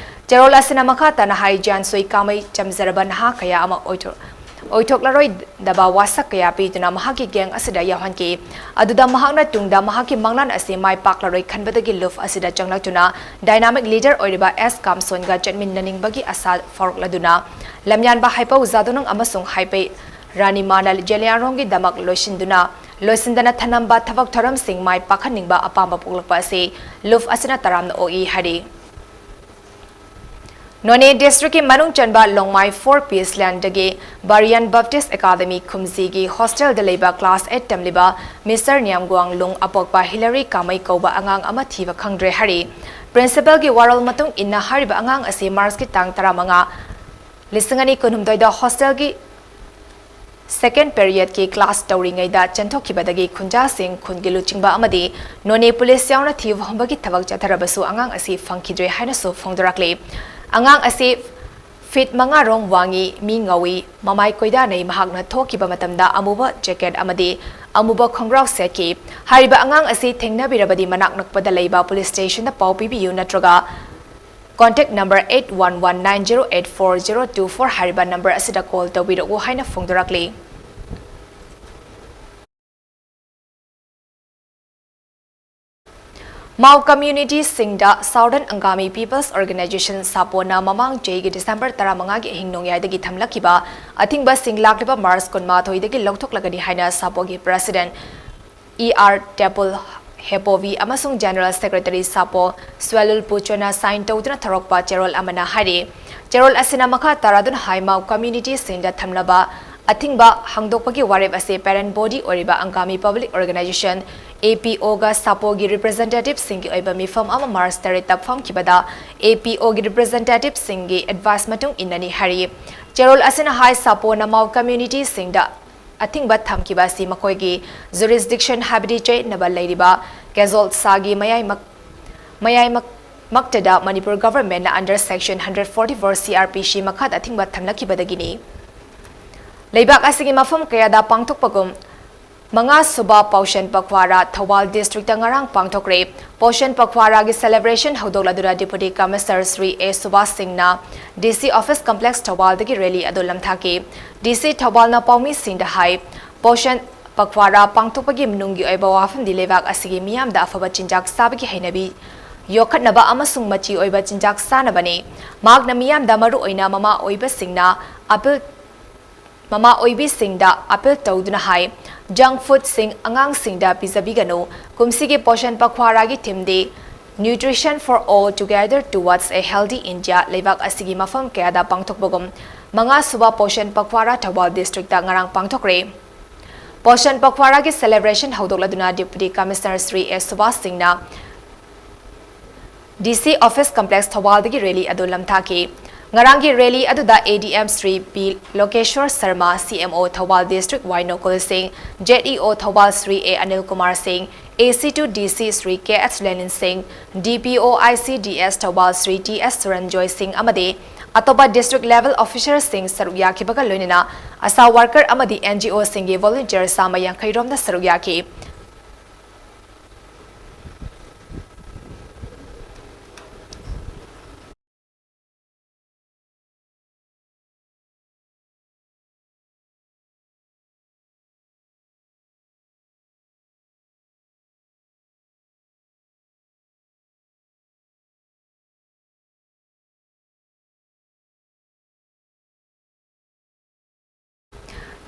ꯆꯦꯔꯣꯜ ꯑꯁꯤꯅ ꯃꯈꯥ ꯇꯥꯅ ꯍꯥꯏ, ꯖ꯭ꯌꯥꯟꯁꯨꯏ ꯀꯥꯃꯩ ꯆꯝꯖꯔꯕ ꯅꯍꯥ ꯀꯌꯥ ꯑꯃ ꯑꯣꯏꯊꯣꯛ-, ꯑꯣꯏꯊꯣꯛꯂꯔꯣꯏꯗꯕ ꯋꯥꯁꯛ ꯀꯌꯥ ꯄꯤꯗꯨꯅ ꯃꯍꯥꯛꯀꯤ gang ꯑꯁꯤꯗ ꯌꯥꯎꯍꯟꯈꯤ꯫ ꯑꯗꯨꯗ ꯃꯍꯥꯛꯅ ꯇꯨꯡꯗ ꯃꯍꯥꯛꯀꯤ ꯃꯪꯂꯥꯟ ꯑꯁꯤ ꯃꯥꯏ ꯄꯥꯛꯂꯔꯣꯏ ꯈꯟꯕꯗꯒꯤ ꯂꯨꯐ ꯑꯁꯤꯗ ꯆꯪꯂꯛꯇꯨꯅ dynamic leader ꯑꯣꯏꯔꯤꯕ ꯑꯦꯁ ꯀꯥꯝꯁꯣꯟꯒ ꯆꯠꯃꯤꯟꯅꯅꯤꯡꯕꯒꯤ ꯑꯁꯥ ꯐꯥꯎꯔꯛꯂꯗꯨꯅ ꯂꯝꯌꯥꯟꯕ ꯍꯥꯏꯄꯧ ꯖꯥꯗꯣꯅꯪ ꯑꯃꯁꯨꯡ ꯍꯥꯏꯄꯩ ꯔꯥꯅꯤꯃꯥꯅ ꯖꯦꯂꯤꯌꯥꯡꯔꯣꯡꯒꯤꯗꯃꯛ ꯂꯣꯏꯁꯤꯟꯗꯨꯅ ꯂꯣꯏꯁꯤꯟꯗꯅ ꯊꯅꯝꯕ ꯊꯕꯛ ꯊꯧꯔꯝꯁꯤꯡ ꯃꯥꯏ ꯄꯥꯛꯍꯟꯅꯤꯡꯕ ꯑꯄꯥꯝꯕ ꯄꯣꯛꯂꯛꯄ ꯑꯁꯤ ꯂꯨꯐ ꯑꯁꯤꯅ ꯇꯔꯥꯝꯅ ꯑꯣꯛꯏ ꯍꯥꯏꯔꯤ꯫ ꯅꯣꯅꯦ districtꯀꯤ ꯃꯅꯨꯡ ꯆꯟꯕ ꯂꯣꯡꯃꯥꯏ four P Slandꯒꯤ Barian Baptist Academy ꯈꯨꯝꯖꯤꯒꯤ hostelꯗ ꯂꯩꯕ class eight ꯇꯝꯂꯤꯕ Mister ꯅꯤꯌꯥꯝꯒ꯭ꯋꯥꯡ ꯂꯨꯡ ꯑꯄꯣꯛꯄ ꯍꯤꯂꯥꯔꯤ ꯀꯥꯃꯩ ꯀꯧꯕ ꯑꯉꯥꯡ ꯑꯃ ꯊꯤꯕ ꯈꯪꯗ꯭ꯔꯦ ꯍꯥꯏꯔꯤ꯫ Principalꯒꯤ ꯋꯥꯔꯣꯜ ꯃꯇꯨꯡ ꯏꯟꯅ ꯍꯥꯏꯔꯤꯕ ꯑꯉꯥꯡ ꯑꯁꯤ Marchꯀꯤ ꯇꯥꯡ ꯇꯔꯥꯃꯉꯥ, ꯂꯤꯁꯤꯡ ꯑꯅꯤ ꯀꯨꯟꯍꯨꯝꯗꯣꯏꯗ hostelꯒꯤ second periodꯀꯤ class ꯇꯧꯔꯤꯉꯩꯗ ꯆꯦꯟꯊꯣꯛꯈꯤꯕꯗꯒꯤ ꯈꯨꯟꯖꯥꯁꯤꯡ, ꯈꯨꯟꯒꯤ ꯂꯨꯆꯤꯡꯕ ꯑꯃꯗꯤ ꯅꯣꯅꯦ police ꯌꯥꯎꯅ ꯊꯤꯕ ꯍꯨꯝꯕꯒꯤ ꯊꯕꯛ ꯆꯠꯊꯔꯕꯁꯨ ꯑꯉꯥꯡ ꯑꯁꯤ ꯐꯪꯈꯤꯗ꯭ꯔꯦ ꯍꯥꯏꯅꯁꯨ ꯐꯣꯡꯗꯣꯔꯛꯂꯤ꯫ ꯑꯉꯥꯡ ꯑꯁꯤ feet ꯃꯉꯥ ꯔꯣꯝ ꯋꯥꯡꯏ, ꯃꯤ ꯉꯧꯏ, ꯃꯃꯥꯏ ꯀꯣꯏꯗꯥꯅꯩ꯫ ꯃꯍꯥꯛꯅ ꯊꯣꯛꯈꯤꯕ ꯃꯇꯝꯗ ꯑꯃꯨꯕ jacket ꯑꯃꯗꯤ ꯑꯃꯨꯕ ꯈꯣꯡꯒ꯭ꯔꯥꯎ ꯁꯦꯠꯈꯤ꯫ ꯍꯥꯏꯔꯤꯕ ꯑꯉꯥꯡ ꯑꯁꯤ ꯊꯦꯡꯅꯕꯤꯔꯕꯗꯤ ꯃꯅꯥꯛ ꯅꯛꯄꯗ ꯂꯩꯕ police stationꯗ ꯄꯥꯎ ꯄꯤꯕꯤꯌꯨ ꯅꯠꯇ꯭ꯔꯒ contact number eight one one nine zero eight four zero two four ꯍꯥꯏꯔꯤꯕ number ꯑꯁꯤꯗ call ꯇꯧꯕꯤꯔꯛꯎ ꯍꯥꯏꯅ ꯐꯣꯡꯗꯣꯔꯛꯂꯤ꯫ ꯃꯥꯎ communityꯁꯤꯡꯗ Southern Angami People's Organization ꯁꯥꯄꯣꯅ ꯃꯃꯥꯡ ꯆꯍꯤꯒꯤ December ꯇꯔꯥꯃꯉꯥꯒꯤ ꯑꯍꯤꯡ ꯅꯣꯡꯌꯥꯏꯗꯒꯤ ꯊꯝꯂꯛꯈꯤꯕ ꯑꯊꯤꯡꯕꯁꯤꯡ ꯂꯥꯛꯂꯤꯕ March ꯀꯨꯟꯃꯥꯊꯣꯏꯗꯒꯤ ꯂꯧꯊꯣꯛꯂꯒꯅꯤ ꯍꯥꯏꯅ ꯁꯥꯄꯣꯒꯤ President E R Tepul Hepovi ꯑꯃꯁꯨꯡ General Secretary ꯁꯥꯄꯣ ꯁ꯭ꯋꯦꯂꯨꯜ ꯄꯨꯆꯣꯅ sign ꯇꯧꯗꯨꯅ ꯊꯧꯔꯛꯄ ꯆꯦꯔꯣꯜ ꯑꯃꯅ ꯍꯥꯏꯔꯤ꯫ ꯆꯦꯔꯣꯜ ꯑꯁꯤꯅ ꯃꯈꯥ ꯇꯥꯔꯗꯨꯅ ꯍꯥꯏ, ꯃꯥꯎ communityꯁꯤꯡꯗ ꯊꯝꯂꯕ ꯑꯊꯤꯡꯕ ꯍꯥꯡꯗꯣꯛꯄꯒꯤ ꯋꯥꯔꯦꯞ ꯑꯁꯤ parent body ꯑꯣꯏꯔꯤꯕ Angami Public Organization, APOꯒ ꯁꯥꯄꯣꯒꯤ representativeꯁꯤꯡꯒꯤ ꯑꯣꯏꯕ ꯃꯤꯐꯝ ꯑꯃ March ꯇꯔꯦꯠꯇ ꯐꯝꯈꯤꯕꯗ APOꯒꯤ representativeꯁꯤꯡꯒꯤ advice ꯃꯇꯨꯡ ꯏꯟꯅꯅꯤ ꯍꯥꯏꯔꯤ꯫ ꯆꯦꯔꯣꯜ ꯑꯁꯤꯅ ꯍꯥꯏ, ꯁꯥꯄꯣꯅ ꯃꯥꯎ communityꯁꯤꯡꯗ ꯑꯊꯤꯡꯕ ꯊꯝꯈꯤꯕ ꯑꯁꯤ ꯃꯈꯣꯏꯒꯤ jurisdiction, ꯍꯥꯏꯕꯗꯤ ꯆꯌꯦꯠꯅꯕ ꯂꯩꯔꯤꯕ ꯀꯦꯖꯣꯜ ꯁꯥꯒꯤ ꯃꯌꯥꯏꯃꯛ-, ꯃꯌꯥꯏꯃꯛ-, ꯃꯛꯇꯗ Manipur governmentꯅ under section hundred forty-four CrPC ꯃꯈꯥꯗ ꯑꯊꯤꯡꯕ ꯊꯝꯂꯛꯈꯤꯕꯗꯒꯤꯅꯤ꯫ ꯂꯩꯕꯥꯛ ꯑꯁꯤꯒꯤ ꯃꯐꯝ ꯀꯌꯥꯗ ꯄꯥꯡꯊꯣꯛꯄꯒꯨꯝ ꯃꯉꯥꯁꯨꯕ ꯄꯣꯁꯟ ꯄꯈ꯭ꯋꯥꯔꯥ ꯊꯧꯕꯥꯜ ꯗꯤꯁꯇ꯭ꯔꯤꯛꯇ ꯉꯔꯥꯡ ꯄꯥꯡꯊꯣꯛꯈ꯭ꯔꯦ꯫ ꯄꯣꯁꯟ ꯄꯈ꯭ꯋꯥꯔꯥꯒꯤ ꯁꯦꯂꯦꯕ꯭ꯔꯦꯁꯟ ꯍꯧꯗꯣꯛꯂꯗꯨꯅ ꯗꯤꯄꯨꯇꯤ ꯀꯃꯤꯁꯅꯔ ꯁ꯭ꯔꯤ ꯑꯦ ꯁꯨꯕꯥꯁ ꯁꯤꯡꯅ ꯗꯤ ꯁꯤ ꯑꯣꯐꯤꯁ ꯀꯝꯄ꯭ꯂꯦꯛꯁ ꯊꯧꯕꯥꯜꯗꯒꯤ ꯔꯦꯂꯤ ꯑꯗꯨ ꯂꯝꯊꯥꯈꯤ꯫ ꯗꯤ ꯁꯤ ꯊꯧꯕꯥꯜꯅ ꯄꯥꯎꯃꯤꯁꯤꯡꯗ ꯍꯥꯏ, ꯄꯣꯁꯟ ꯄꯈ꯭ꯋꯥꯔꯥ ꯄꯥꯡꯊꯣꯛꯄꯒꯤ ꯃꯅꯨꯡꯒꯤ ꯑꯣꯏꯕ ꯋꯥꯐꯝꯗꯤ ꯂꯩꯕꯥꯛ ꯑꯁꯤꯒꯤ ꯃꯤꯌꯥꯝꯗ ꯑꯐꯕ ꯆꯤꯟꯖꯥꯛ ꯆꯥꯕꯒꯤ ꯍꯩꯅꯕꯤ ꯌꯣꯛꯈꯠꯅꯕ ꯑꯃꯁꯨꯡ ꯃꯆꯤ ꯑꯣꯏꯕ ꯆꯤꯟꯖꯥꯛ ꯆꯥꯅꯕꯅꯤ꯫ ꯃꯍꯥꯛꯅ ꯃꯤꯌꯥꯝꯗ, ꯃꯔꯨꯑꯣꯏꯅ ꯃꯃꯥ ꯑꯣꯏꯕꯁꯤꯡꯅ ꯑꯄꯤꯜ ꯃꯃꯥ ꯑꯣꯏꯕꯤꯁꯤꯡꯗ ꯑꯄꯤꯜ ꯇꯧꯗꯨꯅ ꯍꯥꯏ, ꯖꯪꯛ ꯐꯨꯗꯁꯤꯡ ꯑꯉꯥꯡꯁꯤꯡꯗ ꯄꯤꯖꯕꯤꯒꯅꯨ꯫ ꯀꯨꯝꯁꯤꯒꯤ Poshan ꯄꯈ꯭ꯋꯥꯔꯥꯒꯤ ꯊꯤꯝꯗꯤ Nutrition for All, Together Towards a Healthy India ꯂꯩꯕꯥꯛ ꯑꯁꯤꯒꯤ ꯃꯐꯝ ꯀꯌꯥꯗ ꯄꯥꯡꯊꯣꯛꯄꯒꯨꯝ, ꯃꯉꯥꯁꯨꯕ ꯄꯣꯁꯟ ꯄꯈ꯭ꯋꯥꯔꯥ ꯊꯧꯕꯥꯜ ꯗꯤꯁꯇ꯭ꯔꯤꯛꯇ ꯉꯔꯥꯡ ꯄꯥꯡꯊꯣꯛꯈ꯭ꯔꯦ꯫ ꯄꯣꯁꯟ ꯄꯈ꯭ꯋꯥꯔꯥꯒꯤ ꯁꯦꯂꯦꯕ꯭ꯔꯦꯁꯟ ꯍꯧꯗꯣꯛꯂꯗꯨꯅ ꯗꯤꯄꯨꯇꯤ ꯀꯃꯤꯁꯅꯔ ꯁ꯭ꯔꯤ ꯑꯦꯁ ꯁꯨꯕꯥꯁ ꯁꯤꯡꯅ ꯗꯤ ꯁꯤ ꯑꯣꯐꯤꯁ ꯀꯝꯄ꯭ꯂꯦꯛꯁ ꯊꯧꯕꯥꯜꯗꯒꯤ ꯔꯦꯂꯤ ꯑꯗꯨ ꯂꯝꯊꯥꯈꯤ꯫ ꯉꯔꯥꯡꯒꯤ ꯔꯦꯂꯤ ꯑꯗꯨꯗ ꯑꯦ ꯗꯤ ꯑꯦꯝ ꯁ꯭ꯔꯤ ꯄꯤ ꯂꯣꯀꯦꯁ꯭ꯋꯔ ꯁꯔꯃ, ꯁꯤ ꯑꯦꯝ ꯑꯣ ꯊꯧꯕꯥꯜ ꯗꯤꯁꯇ꯭ꯔꯤꯛ ꯋꯥꯏ ꯅꯣꯀꯨꯜ ꯁꯤꯡ, ꯖꯦꯠ ꯏ ꯑꯣ ꯊꯧꯕꯥꯜ ꯁ꯭ꯔꯤ ꯑꯦ ꯑꯅꯤꯜ ꯀꯨꯃꯥꯔ ꯁꯤꯡ, ꯑꯦ ꯁꯤ ꯇꯨ ꯗꯤ ꯁꯤ ꯁ꯭ꯔꯤ ꯀꯦ ꯑꯩꯆ ꯂꯦꯅꯤꯟ ꯁꯤꯡ, ꯗꯤ ꯄꯤ O I C D S Thoubal Shri T S Suranjoy Singh ꯑꯃꯗꯤ ꯑꯇꯣꯞꯄ ꯗꯤꯁꯇ꯭ꯔꯤꯛ ꯂꯦꯚꯦꯜ ꯑꯣꯐꯤꯁꯔꯁꯤꯡ ꯁꯔꯨꯛ ꯌꯥꯈꯤꯕꯒ ꯂꯣꯏꯅꯅ ꯑꯁꯥ ꯋꯥꯔꯀꯔ ꯑꯃꯗꯤ ꯑꯦꯟ ꯖꯤ ꯑꯣꯁꯤꯡꯒꯤ ꯚꯣꯂꯨꯟꯇꯤꯌꯔ ꯆꯥꯝꯃ ꯌꯥꯡꯈꯩ ꯔꯣꯝꯅ ꯁꯔꯨꯛ ꯌꯥꯈꯤ꯫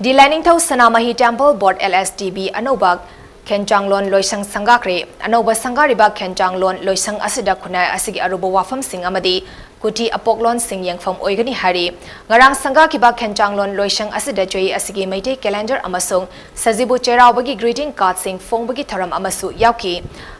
ꯗꯤ ꯂꯥꯏꯅꯤꯡꯊꯧ ꯁꯅꯥꯃꯍꯤ ꯇꯦꯝꯄꯜ ꯕꯣꯔꯗ, ꯑꯦꯜ ꯑꯦꯁ ꯇꯤ ꯕꯤ, ꯑꯅꯧꯕ ꯈꯦꯟꯆꯥꯡꯂꯣꯟ ꯂꯣꯏꯁꯪ ꯁꯪꯒꯥꯈ꯭ꯔꯦ꯫ ꯑꯅꯧꯕ ꯁꯪꯒꯥꯔꯤꯕ ꯈꯦꯟꯆꯥꯡꯂꯣꯟ ꯂꯣꯏꯁꯪ ꯑꯁꯤꯗ ꯈꯨꯟꯅꯥꯏ ꯑꯁꯤꯒꯤ ꯑꯔꯨꯕ ꯋꯥꯐꯝꯁꯤꯡ ꯑꯃꯗꯤ ꯀꯨꯇꯤ ꯑꯄꯣꯛꯂꯣꯟꯁꯤꯡ ꯌꯦꯡꯐꯝ ꯑꯣꯏꯒꯅꯤ ꯍꯥꯏꯔꯤ꯫ ꯉꯔꯥꯡ ꯁꯪꯒꯥꯈꯤꯕ ꯈꯦꯟꯆꯥꯡꯂꯣꯟ ꯂꯣꯏꯁꯪ ꯑꯁꯤꯗ ꯆꯍꯤ ꯑꯁꯤꯒꯤ ꯃꯩꯇꯩ ꯀꯦꯂꯦꯟꯗꯔ ꯑꯃꯁꯨꯡ ꯁꯖꯤꯕꯨ ꯆꯩꯔꯥꯎꯕꯒꯤ ꯒ꯭ꯔꯤꯇꯤꯡ ꯀꯥꯔꯗꯁꯤꯡ ꯐꯣꯡꯕꯒꯤ ꯊꯧꯔꯝ ꯑꯃꯁꯨ ꯌꯥꯎꯈꯤ꯫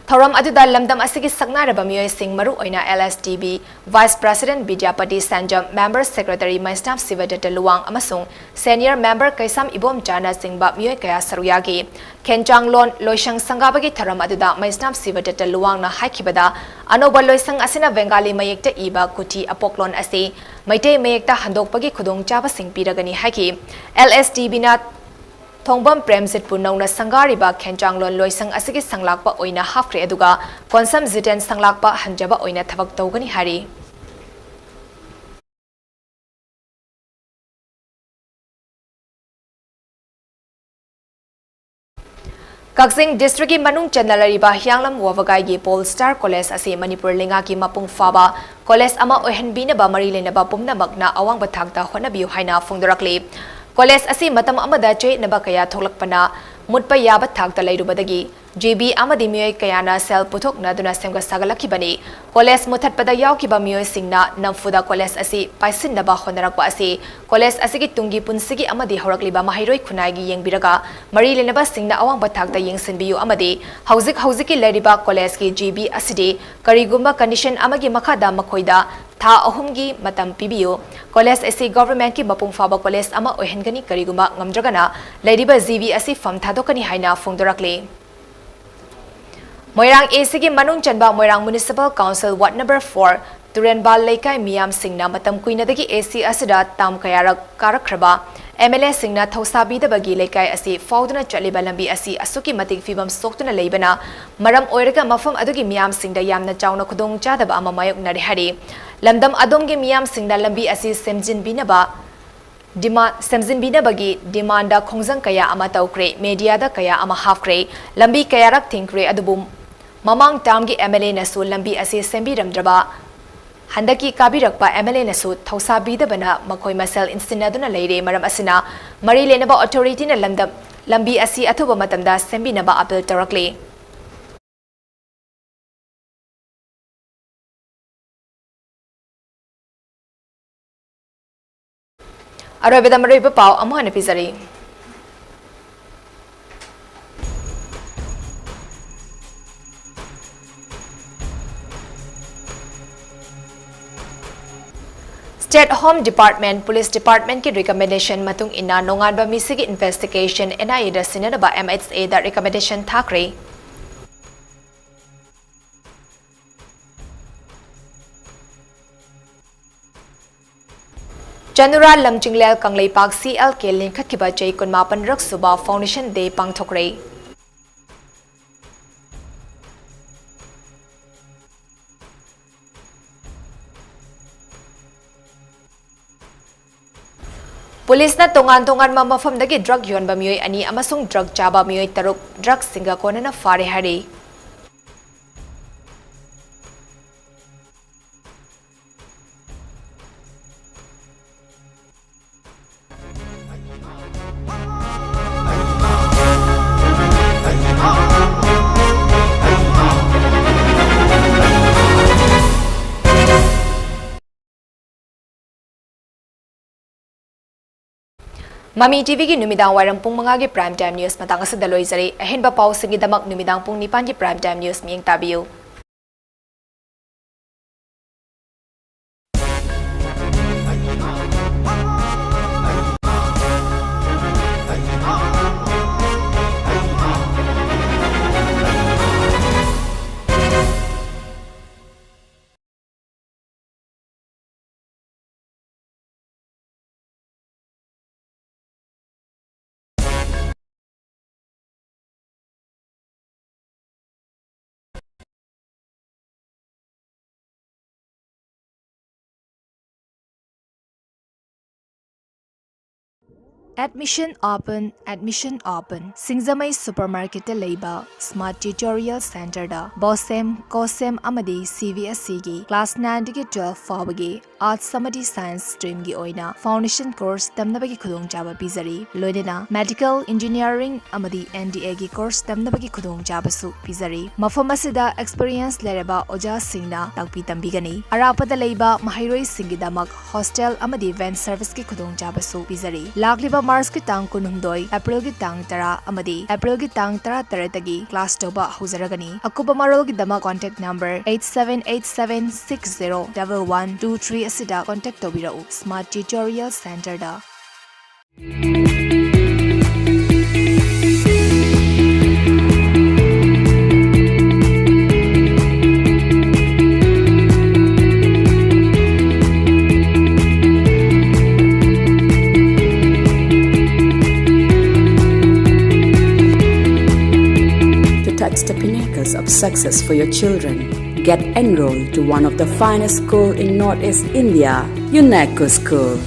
ꯊꯧꯔꯝ ꯑꯗꯨꯗ ꯂꯝꯗꯝ ꯑꯁꯤꯒꯤ ꯁꯛꯅꯥꯏꯔꯕ ꯃꯤꯑꯣꯏꯁꯤꯡ, ꯃꯔꯨꯑꯣꯏꯅ L S T B vice president Bidyapati Senjam, member secretary Meisnam Shibadatta Luwang ꯑꯃꯁꯨꯡ ꯁꯦꯅꯤꯌꯔ ꯃꯦꯝꯕꯔ ꯀꯩꯁꯥꯝ ꯏꯕꯣꯝꯆꯥꯅꯆꯤꯡꯕ ꯃꯤꯑꯣꯏ ꯀꯌꯥ ꯁꯔꯨꯛ ꯌꯥꯈꯤ꯫ ꯈꯦꯟꯆꯥꯡꯂꯣꯟ ꯂꯣꯏꯁꯪ ꯁꯪꯒꯥꯕꯒꯤ ꯊꯧꯔꯝ ꯑꯗꯨꯗ ꯃꯩꯁꯅꯥꯝ ꯁꯤꯕꯗꯠꯇ ꯂꯨꯋꯥꯡꯅ ꯍꯥꯏꯈꯤꯕꯗ, ꯑꯅꯧꯕ ꯂꯣꯏꯁꯪ ꯑꯁꯤꯅ ꯕꯦꯡꯒꯥꯂꯤ ꯃꯌꯦꯛꯇ ꯏꯕ ꯀꯨꯊꯤ ꯑꯄꯣꯛꯂꯣꯟ ꯑꯁꯤ ꯃꯩꯇꯩ ꯃꯌꯦꯛꯇ ꯍꯟꯗꯣꯛꯄꯒꯤ ꯈꯨꯗꯣꯡꯆꯥꯕꯁꯤꯡ ꯄꯤꯔꯒꯅꯤ ꯍꯥꯏꯈꯤ꯫ ꯑꯦꯜ ꯑꯦꯁ ꯇꯤ ꯕꯤꯅ ꯊꯣꯡꯕꯝ ꯄ꯭ꯔꯦꯝꯖꯤꯠꯄꯨ ꯅꯧꯅ ꯁꯪꯒꯥꯔꯤꯕ ꯈꯦꯟꯆꯥꯡꯂꯣꯟ ꯂꯣꯏꯁꯪ ꯑꯁꯤꯒꯤ ꯁꯪꯂꯥꯛꯄ ꯑꯣꯏꯅ ꯍꯥꯞꯈ꯭ꯔꯦ, ꯑꯗꯨꯒ ꯀꯣꯟꯁꯝ ꯖꯤꯇꯦꯟ ꯁꯪꯂꯥꯛꯄ ꯍꯟꯖꯕ ꯑꯣꯏꯅ ꯊꯕꯛ ꯇꯧꯒꯅꯤ ꯍꯥꯏꯔꯤ꯫ ꯀꯛꯆꯤꯡ ꯗꯤꯁꯇ꯭ꯔꯤꯛꯀꯤ ꯃꯅꯨꯡ ꯆꯟꯅ ꯂꯩꯔꯤꯕ ꯍꯤꯌꯥꯡꯂꯝ ꯋꯥꯕꯒꯥꯏꯒꯤ ꯄꯣꯜ ꯁ꯭ꯇꯥꯔ ꯀꯣꯂꯦꯖ ꯑꯁꯤ ꯃꯅꯤꯄꯨꯔ ꯂꯩꯉꯥꯛꯀꯤ ꯃꯄꯨꯡ ꯐꯥꯕ ꯀꯣꯂꯦꯖ ꯑꯃ ꯑꯣꯏꯍꯟꯕꯤꯅꯕ ꯃꯔꯤ ꯂꯩꯅꯕ ꯄꯨꯝꯅꯃꯛꯅ ꯑꯋꯥꯡꯕ ꯊꯥꯛꯇ ꯍꯣꯠꯅꯕꯤꯌꯨ ꯍꯥꯏꯅ ꯐꯣꯡꯗꯣꯔꯛꯂꯤ꯫ ꯀꯣꯂꯦꯖ ꯑꯁꯤ ꯃꯇꯝ ꯑꯃꯗ ꯆꯌꯦꯠꯅꯕ ꯀꯌꯥ ꯊꯣꯛꯂꯛꯄꯅ ꯃꯨꯠꯄ ꯌꯥꯕ ꯊꯥꯛꯇ ꯂꯩꯔꯨꯕꯗꯒꯤ ꯖꯤ ꯕꯤ ꯑꯃꯗꯤ ꯃꯤꯑꯣꯏ ꯀꯌꯥꯅ ꯁꯦꯜ ꯄꯨꯊꯣꯛꯅꯗꯨꯅ ꯁꯦꯝꯒꯠ ꯁꯥꯒꯠꯂꯛꯈꯤꯕꯅꯤ꯫ ꯀꯣꯂꯦꯖ ꯃꯨꯊꯠꯄꯗ ꯌꯥꯎꯈꯤꯕ ꯃꯤꯑꯣꯏꯁꯤꯡꯅ ꯅꯝꯐꯨꯗ ꯀꯣꯂꯦꯖ ꯑꯁꯤ ꯄꯥꯏꯁꯤꯟꯅꯕ ꯍꯣꯠꯅꯔꯛꯄ ꯑꯁꯤ ꯀꯣꯂꯦꯖ ꯑꯁꯤꯒꯤ ꯇꯨꯡꯒꯤ ꯄꯨꯟꯁꯤꯒꯤ ꯑꯃꯗꯤ ꯍꯧꯔꯛꯂꯤꯕ ꯃꯍꯩꯔꯣꯏ ꯈꯨꯟꯅꯥꯏꯒꯤ ꯌꯦꯡꯕꯤꯔꯒ ꯃꯔꯤ ꯂꯩꯅꯕꯁꯤꯡꯅ ꯑꯋꯥꯡꯕ ꯊꯥꯛꯇ ꯌꯦꯡꯁꯤꯟꯕꯤꯌꯨ ꯑꯃꯗꯤ ꯍꯧꯖꯤꯛ ꯍꯧꯖꯤꯛꯀꯤ ꯂꯩꯔꯤꯕ ꯀꯣꯂꯦꯖꯀꯤ ꯖꯤ ꯕꯤ ꯑꯁꯤꯗꯤ ꯀꯔꯤꯒꯨꯝꯕ ꯀꯟꯗꯤꯁꯟ ꯑꯃꯒꯤ ꯃꯈꯥꯗ ꯃꯈꯣꯏꯗ ꯊꯥ ꯑꯍꯨꯝꯒꯤ ꯃꯇꯝ ꯄꯤꯕꯤꯌꯨ꯫ ꯀꯣꯂꯦꯖ ꯑꯁꯤ ꯒꯚꯔꯟꯃꯦꯟꯠꯀꯤ ꯃꯄꯨꯡ ꯐꯥꯕ ꯀꯣꯂꯦꯖ ꯑꯃ ꯑꯣꯏꯍꯟꯒꯅꯤ, ꯀꯔꯤꯒꯨꯝꯕ ꯉꯝꯗ꯭ꯔꯒꯅ ꯂꯩꯔꯤꯕ ꯖꯤ ꯕꯤ ꯑꯁꯤ ꯐꯝ ꯊꯥꯗꯣꯛꯀꯅꯤ ꯍꯥꯏꯅ ꯐꯣꯡꯗꯣꯔꯛꯂꯤ꯫ ꯃꯣꯏꯔꯥꯡ ꯑꯦ ꯁꯤꯒꯤ ꯃꯅꯨꯡ ꯆꯟꯕ Moirang municipal council ward number four Turenbal ꯂꯩꯀꯥꯏ ꯃꯤꯌꯥꯝꯁꯤꯡꯅ ꯃꯇꯝ ꯀꯨꯏꯅꯗꯒꯤ ꯑꯦ ꯁꯤ ꯑꯁꯤꯗ ꯇꯥꯝ ꯀꯌꯥꯔꯛ ꯀꯥꯔꯛꯈ꯭ꯔꯕ ꯑꯦꯝ ꯑꯦꯜ ꯑꯦꯁꯤꯡꯅ ꯊꯧꯁꯥꯕꯤꯗꯕꯒꯤ ꯂꯩꯀꯥꯏ ꯑꯁꯤ ꯐꯥꯎꯗꯨꯅ ꯆꯠꯂꯤꯕ ꯂꯝꯕꯤ ꯑꯁꯤ ꯑꯁꯨꯛꯀꯤ ꯃꯇꯤꯛ ꯐꯤꯕꯝ ꯁꯣꯛꯇꯨꯅ ꯂꯩꯕꯅ ꯃꯔꯝ ꯑꯣꯏꯔꯒ ꯃꯐꯝ ꯑꯗꯨꯒꯤ ꯃꯤꯌꯥꯝꯁꯤꯡꯗ ꯌꯥꯝꯅ ꯆꯥꯎꯅ ꯈꯨꯗꯣꯡꯆꯥꯗꯕ ꯑꯃ ꯃꯥꯌꯣꯛꯅꯔꯦ ꯍꯥꯏꯔꯤ꯫ ꯂꯝꯗꯝ ꯑꯗꯣꯝꯒꯤ ꯃꯤꯌꯥꯝꯁꯤꯡꯅ ꯂꯝꯕꯤ ꯑꯁꯤ ꯁꯦꯝꯖꯤꯟꯕꯤꯅꯕ ꯗꯤꯃꯥꯟ, ꯁꯦꯝꯖꯤꯟꯕꯤꯅꯕꯒꯤ ꯗꯤꯃꯥꯟꯗ ꯈꯣꯡꯖꯪ ꯀꯌꯥ ꯑꯃ ꯇꯧꯈ꯭ꯔꯦ, ꯃꯦꯗꯤꯌꯥꯗ ꯀꯌꯥ ꯑꯃ ꯍꯥꯞꯈ꯭ꯔꯦ, ꯂꯝꯕꯤ ꯀꯌꯥꯔꯛ ꯊꯤꯡꯈ꯭ꯔꯦ, ꯑꯗꯨꯕꯨ ꯃꯃꯥꯡ ꯇꯥꯝꯒꯤ ꯑꯦꯝ ꯑꯦꯜ ꯑꯦꯅꯁꯨ ꯂꯝꯕꯤ ꯑꯁꯤ ꯁꯦꯝꯕꯤꯔꯝꯗ꯭ꯔꯕ, ꯍꯟꯗꯛꯀꯤ ꯀꯥꯕꯤꯔꯛꯄ ꯑꯦꯝ ꯑꯦꯜ ꯑꯦꯅꯁꯨ ꯊꯧꯁꯥꯕꯤꯗꯕꯅ ꯃꯈꯣꯏ ꯃꯁꯦꯜ ꯏꯟꯁꯤꯟꯅꯗꯨꯅ ꯂꯩꯔꯦ꯫ ꯃꯔꯝ ꯑꯁꯤꯅ ꯃꯔꯤ ꯂꯩꯅꯕ ꯑꯣꯊꯣꯔꯤꯇꯤꯅ ꯂꯝꯗꯝ, ꯂꯝꯕꯤ ꯑꯁꯤ ꯑꯊꯨꯕ ꯃꯇꯝꯗ ꯁꯦꯝꯕꯤꯅꯕ ꯑꯄꯤꯜ ꯇꯧꯔꯛꯂꯤ꯫ ꯑꯔꯣꯏꯕꯗ ꯃꯔꯨꯑꯣꯏꯕ ꯄꯥꯎ ꯑꯃꯨꯛ ꯍꯟꯅ ꯄꯤꯖꯔꯤ꯫ State Home Department, Police Departmentꯀꯤ recommendation ꯃꯇꯨꯡ ꯏꯟꯅ ꯅꯣꯡꯉꯥꯟꯕ ꯃꯤꯁꯤꯒꯤ investigation N I Aꯗ ꯁꯤꯟꯅꯅꯕ M H Aꯗ recommendation ꯊꯥꯈ꯭ꯔꯦ꯫ ꯆꯅꯨꯔꯥ ꯂꯝꯖꯤꯡꯂꯦꯜ ꯀꯪꯂꯩꯄꯥꯛ C L K ꯂꯤꯡꯈꯠꯈꯤꯕ ꯆꯍꯤ ꯀꯨꯟꯃꯥꯄꯟ ꯔꯛ ꯁꯨꯕ Foundation Day ꯄꯥꯡꯊꯣꯛꯈ꯭ꯔꯦ꯫ ꯄꯨꯂꯤꯁꯅ ꯇꯣꯉꯥꯟ ꯇꯣꯉꯥꯟꯕ ꯃꯐꯝꯗꯒꯤ drug ꯌꯣꯟꯕ ꯃꯤꯑꯣꯏ ꯑꯅꯤ ꯑꯃꯁꯨꯡ drug ꯆꯥꯕ ꯃꯤꯑꯣꯏ ꯇꯔꯨꯛ drugꯁꯤꯡꯒ ꯀꯣꯟꯅꯅ ꯐꯥꯔꯦ ꯍꯥꯏꯔꯤ꯫ ꯃꯃꯤ TVꯒꯤ ꯅꯨꯃꯤꯗꯥꯡ ꯋꯥꯏꯔꯝ ꯄꯨꯡ ꯃꯉꯥꯒꯤ prime time news ꯃꯇꯥꯡ ꯑꯁꯤꯗ ꯂꯣꯏꯖꯔꯦ꯫ ꯑꯍꯦꯟꯕ ꯄꯥꯎꯁꯤꯡꯒꯤꯗꯃꯛ ꯅꯨꯃꯤꯗꯥꯡ ꯄꯨꯡ ꯅꯤꯄꯥꯟꯒꯤ prime time news ꯃꯤꯠꯌꯦꯡ ꯇꯥꯕꯤꯌꯨ꯫ Admission open, admission open꯫ ꯁꯤꯡꯖꯃꯩ supermarketꯇ ꯂꯩꯕ Smart Tutorial Centreꯗ BOSEM, COSEM ꯑꯃꯗꯤ CBSEꯒꯤ class nineꯗꯒꯤ twelve ꯐꯥꯎꯕꯒꯤ Arts ꯑꯃꯗꯤ Science streamꯒꯤ ꯑꯣꯏꯅ foundation course ꯇꯝꯅꯕꯒꯤ ꯈꯨꯗꯣꯡꯆꯥꯕ ꯄꯤꯖꯔꯤ꯫ ꯂꯣꯏꯅꯅ medical, engineering ꯑꯃꯗꯤ NDAꯒꯤ course ꯇꯝꯅꯕꯒꯤ ꯈꯨꯗꯣꯡꯆꯥꯕꯁꯨ ꯄꯤꯖꯔꯤ꯫ ꯃꯐꯝ ꯑꯁꯤꯗ experience ꯂꯩꯔꯕ ꯑꯣꯖꯥꯁꯤꯡꯅ ꯇꯥꯛꯄꯤ ꯇꯝꯕꯤꯒꯅꯤ꯫ ꯑꯔꯥꯞꯄꯗ ꯂꯩꯕ ꯃꯍꯩꯔꯣꯏꯁꯤꯡꯒꯤꯗꯃꯛ hostel ꯑꯃꯗꯤ van serviceꯀꯤ ꯈꯨꯗꯣꯡꯆꯥꯕꯁꯨ ꯄꯤꯖꯔꯤ꯫ ꯂꯥꯛꯂꯤꯕ Marchꯀꯤ ꯇꯥꯡ ꯀꯨꯟꯍꯨꯝꯗꯣꯏ, Aprilꯒꯤ ꯇꯥꯡ ꯇꯔꯥ ꯑꯃꯗꯤ Aprilꯒꯤ ꯇꯥꯡ ꯇꯔꯥꯇꯔꯦꯠꯇꯒꯤ class ꯇꯧꯕ ꯍꯧꯖꯔꯒꯅꯤ꯫ ꯑꯀꯨꯞꯄ ꯃꯔꯣꯜꯒꯤꯗꯃꯛ contact number eight seven eight seven six zero double one two three ꯑꯁꯤꯗ contact ꯇꯧꯕꯤꯔꯛꯎ꯫ Smart Tutorial Centreꯗ꯫ Success for your children. Get enrolled to one of the finest school in Northeast India, UNESCO School.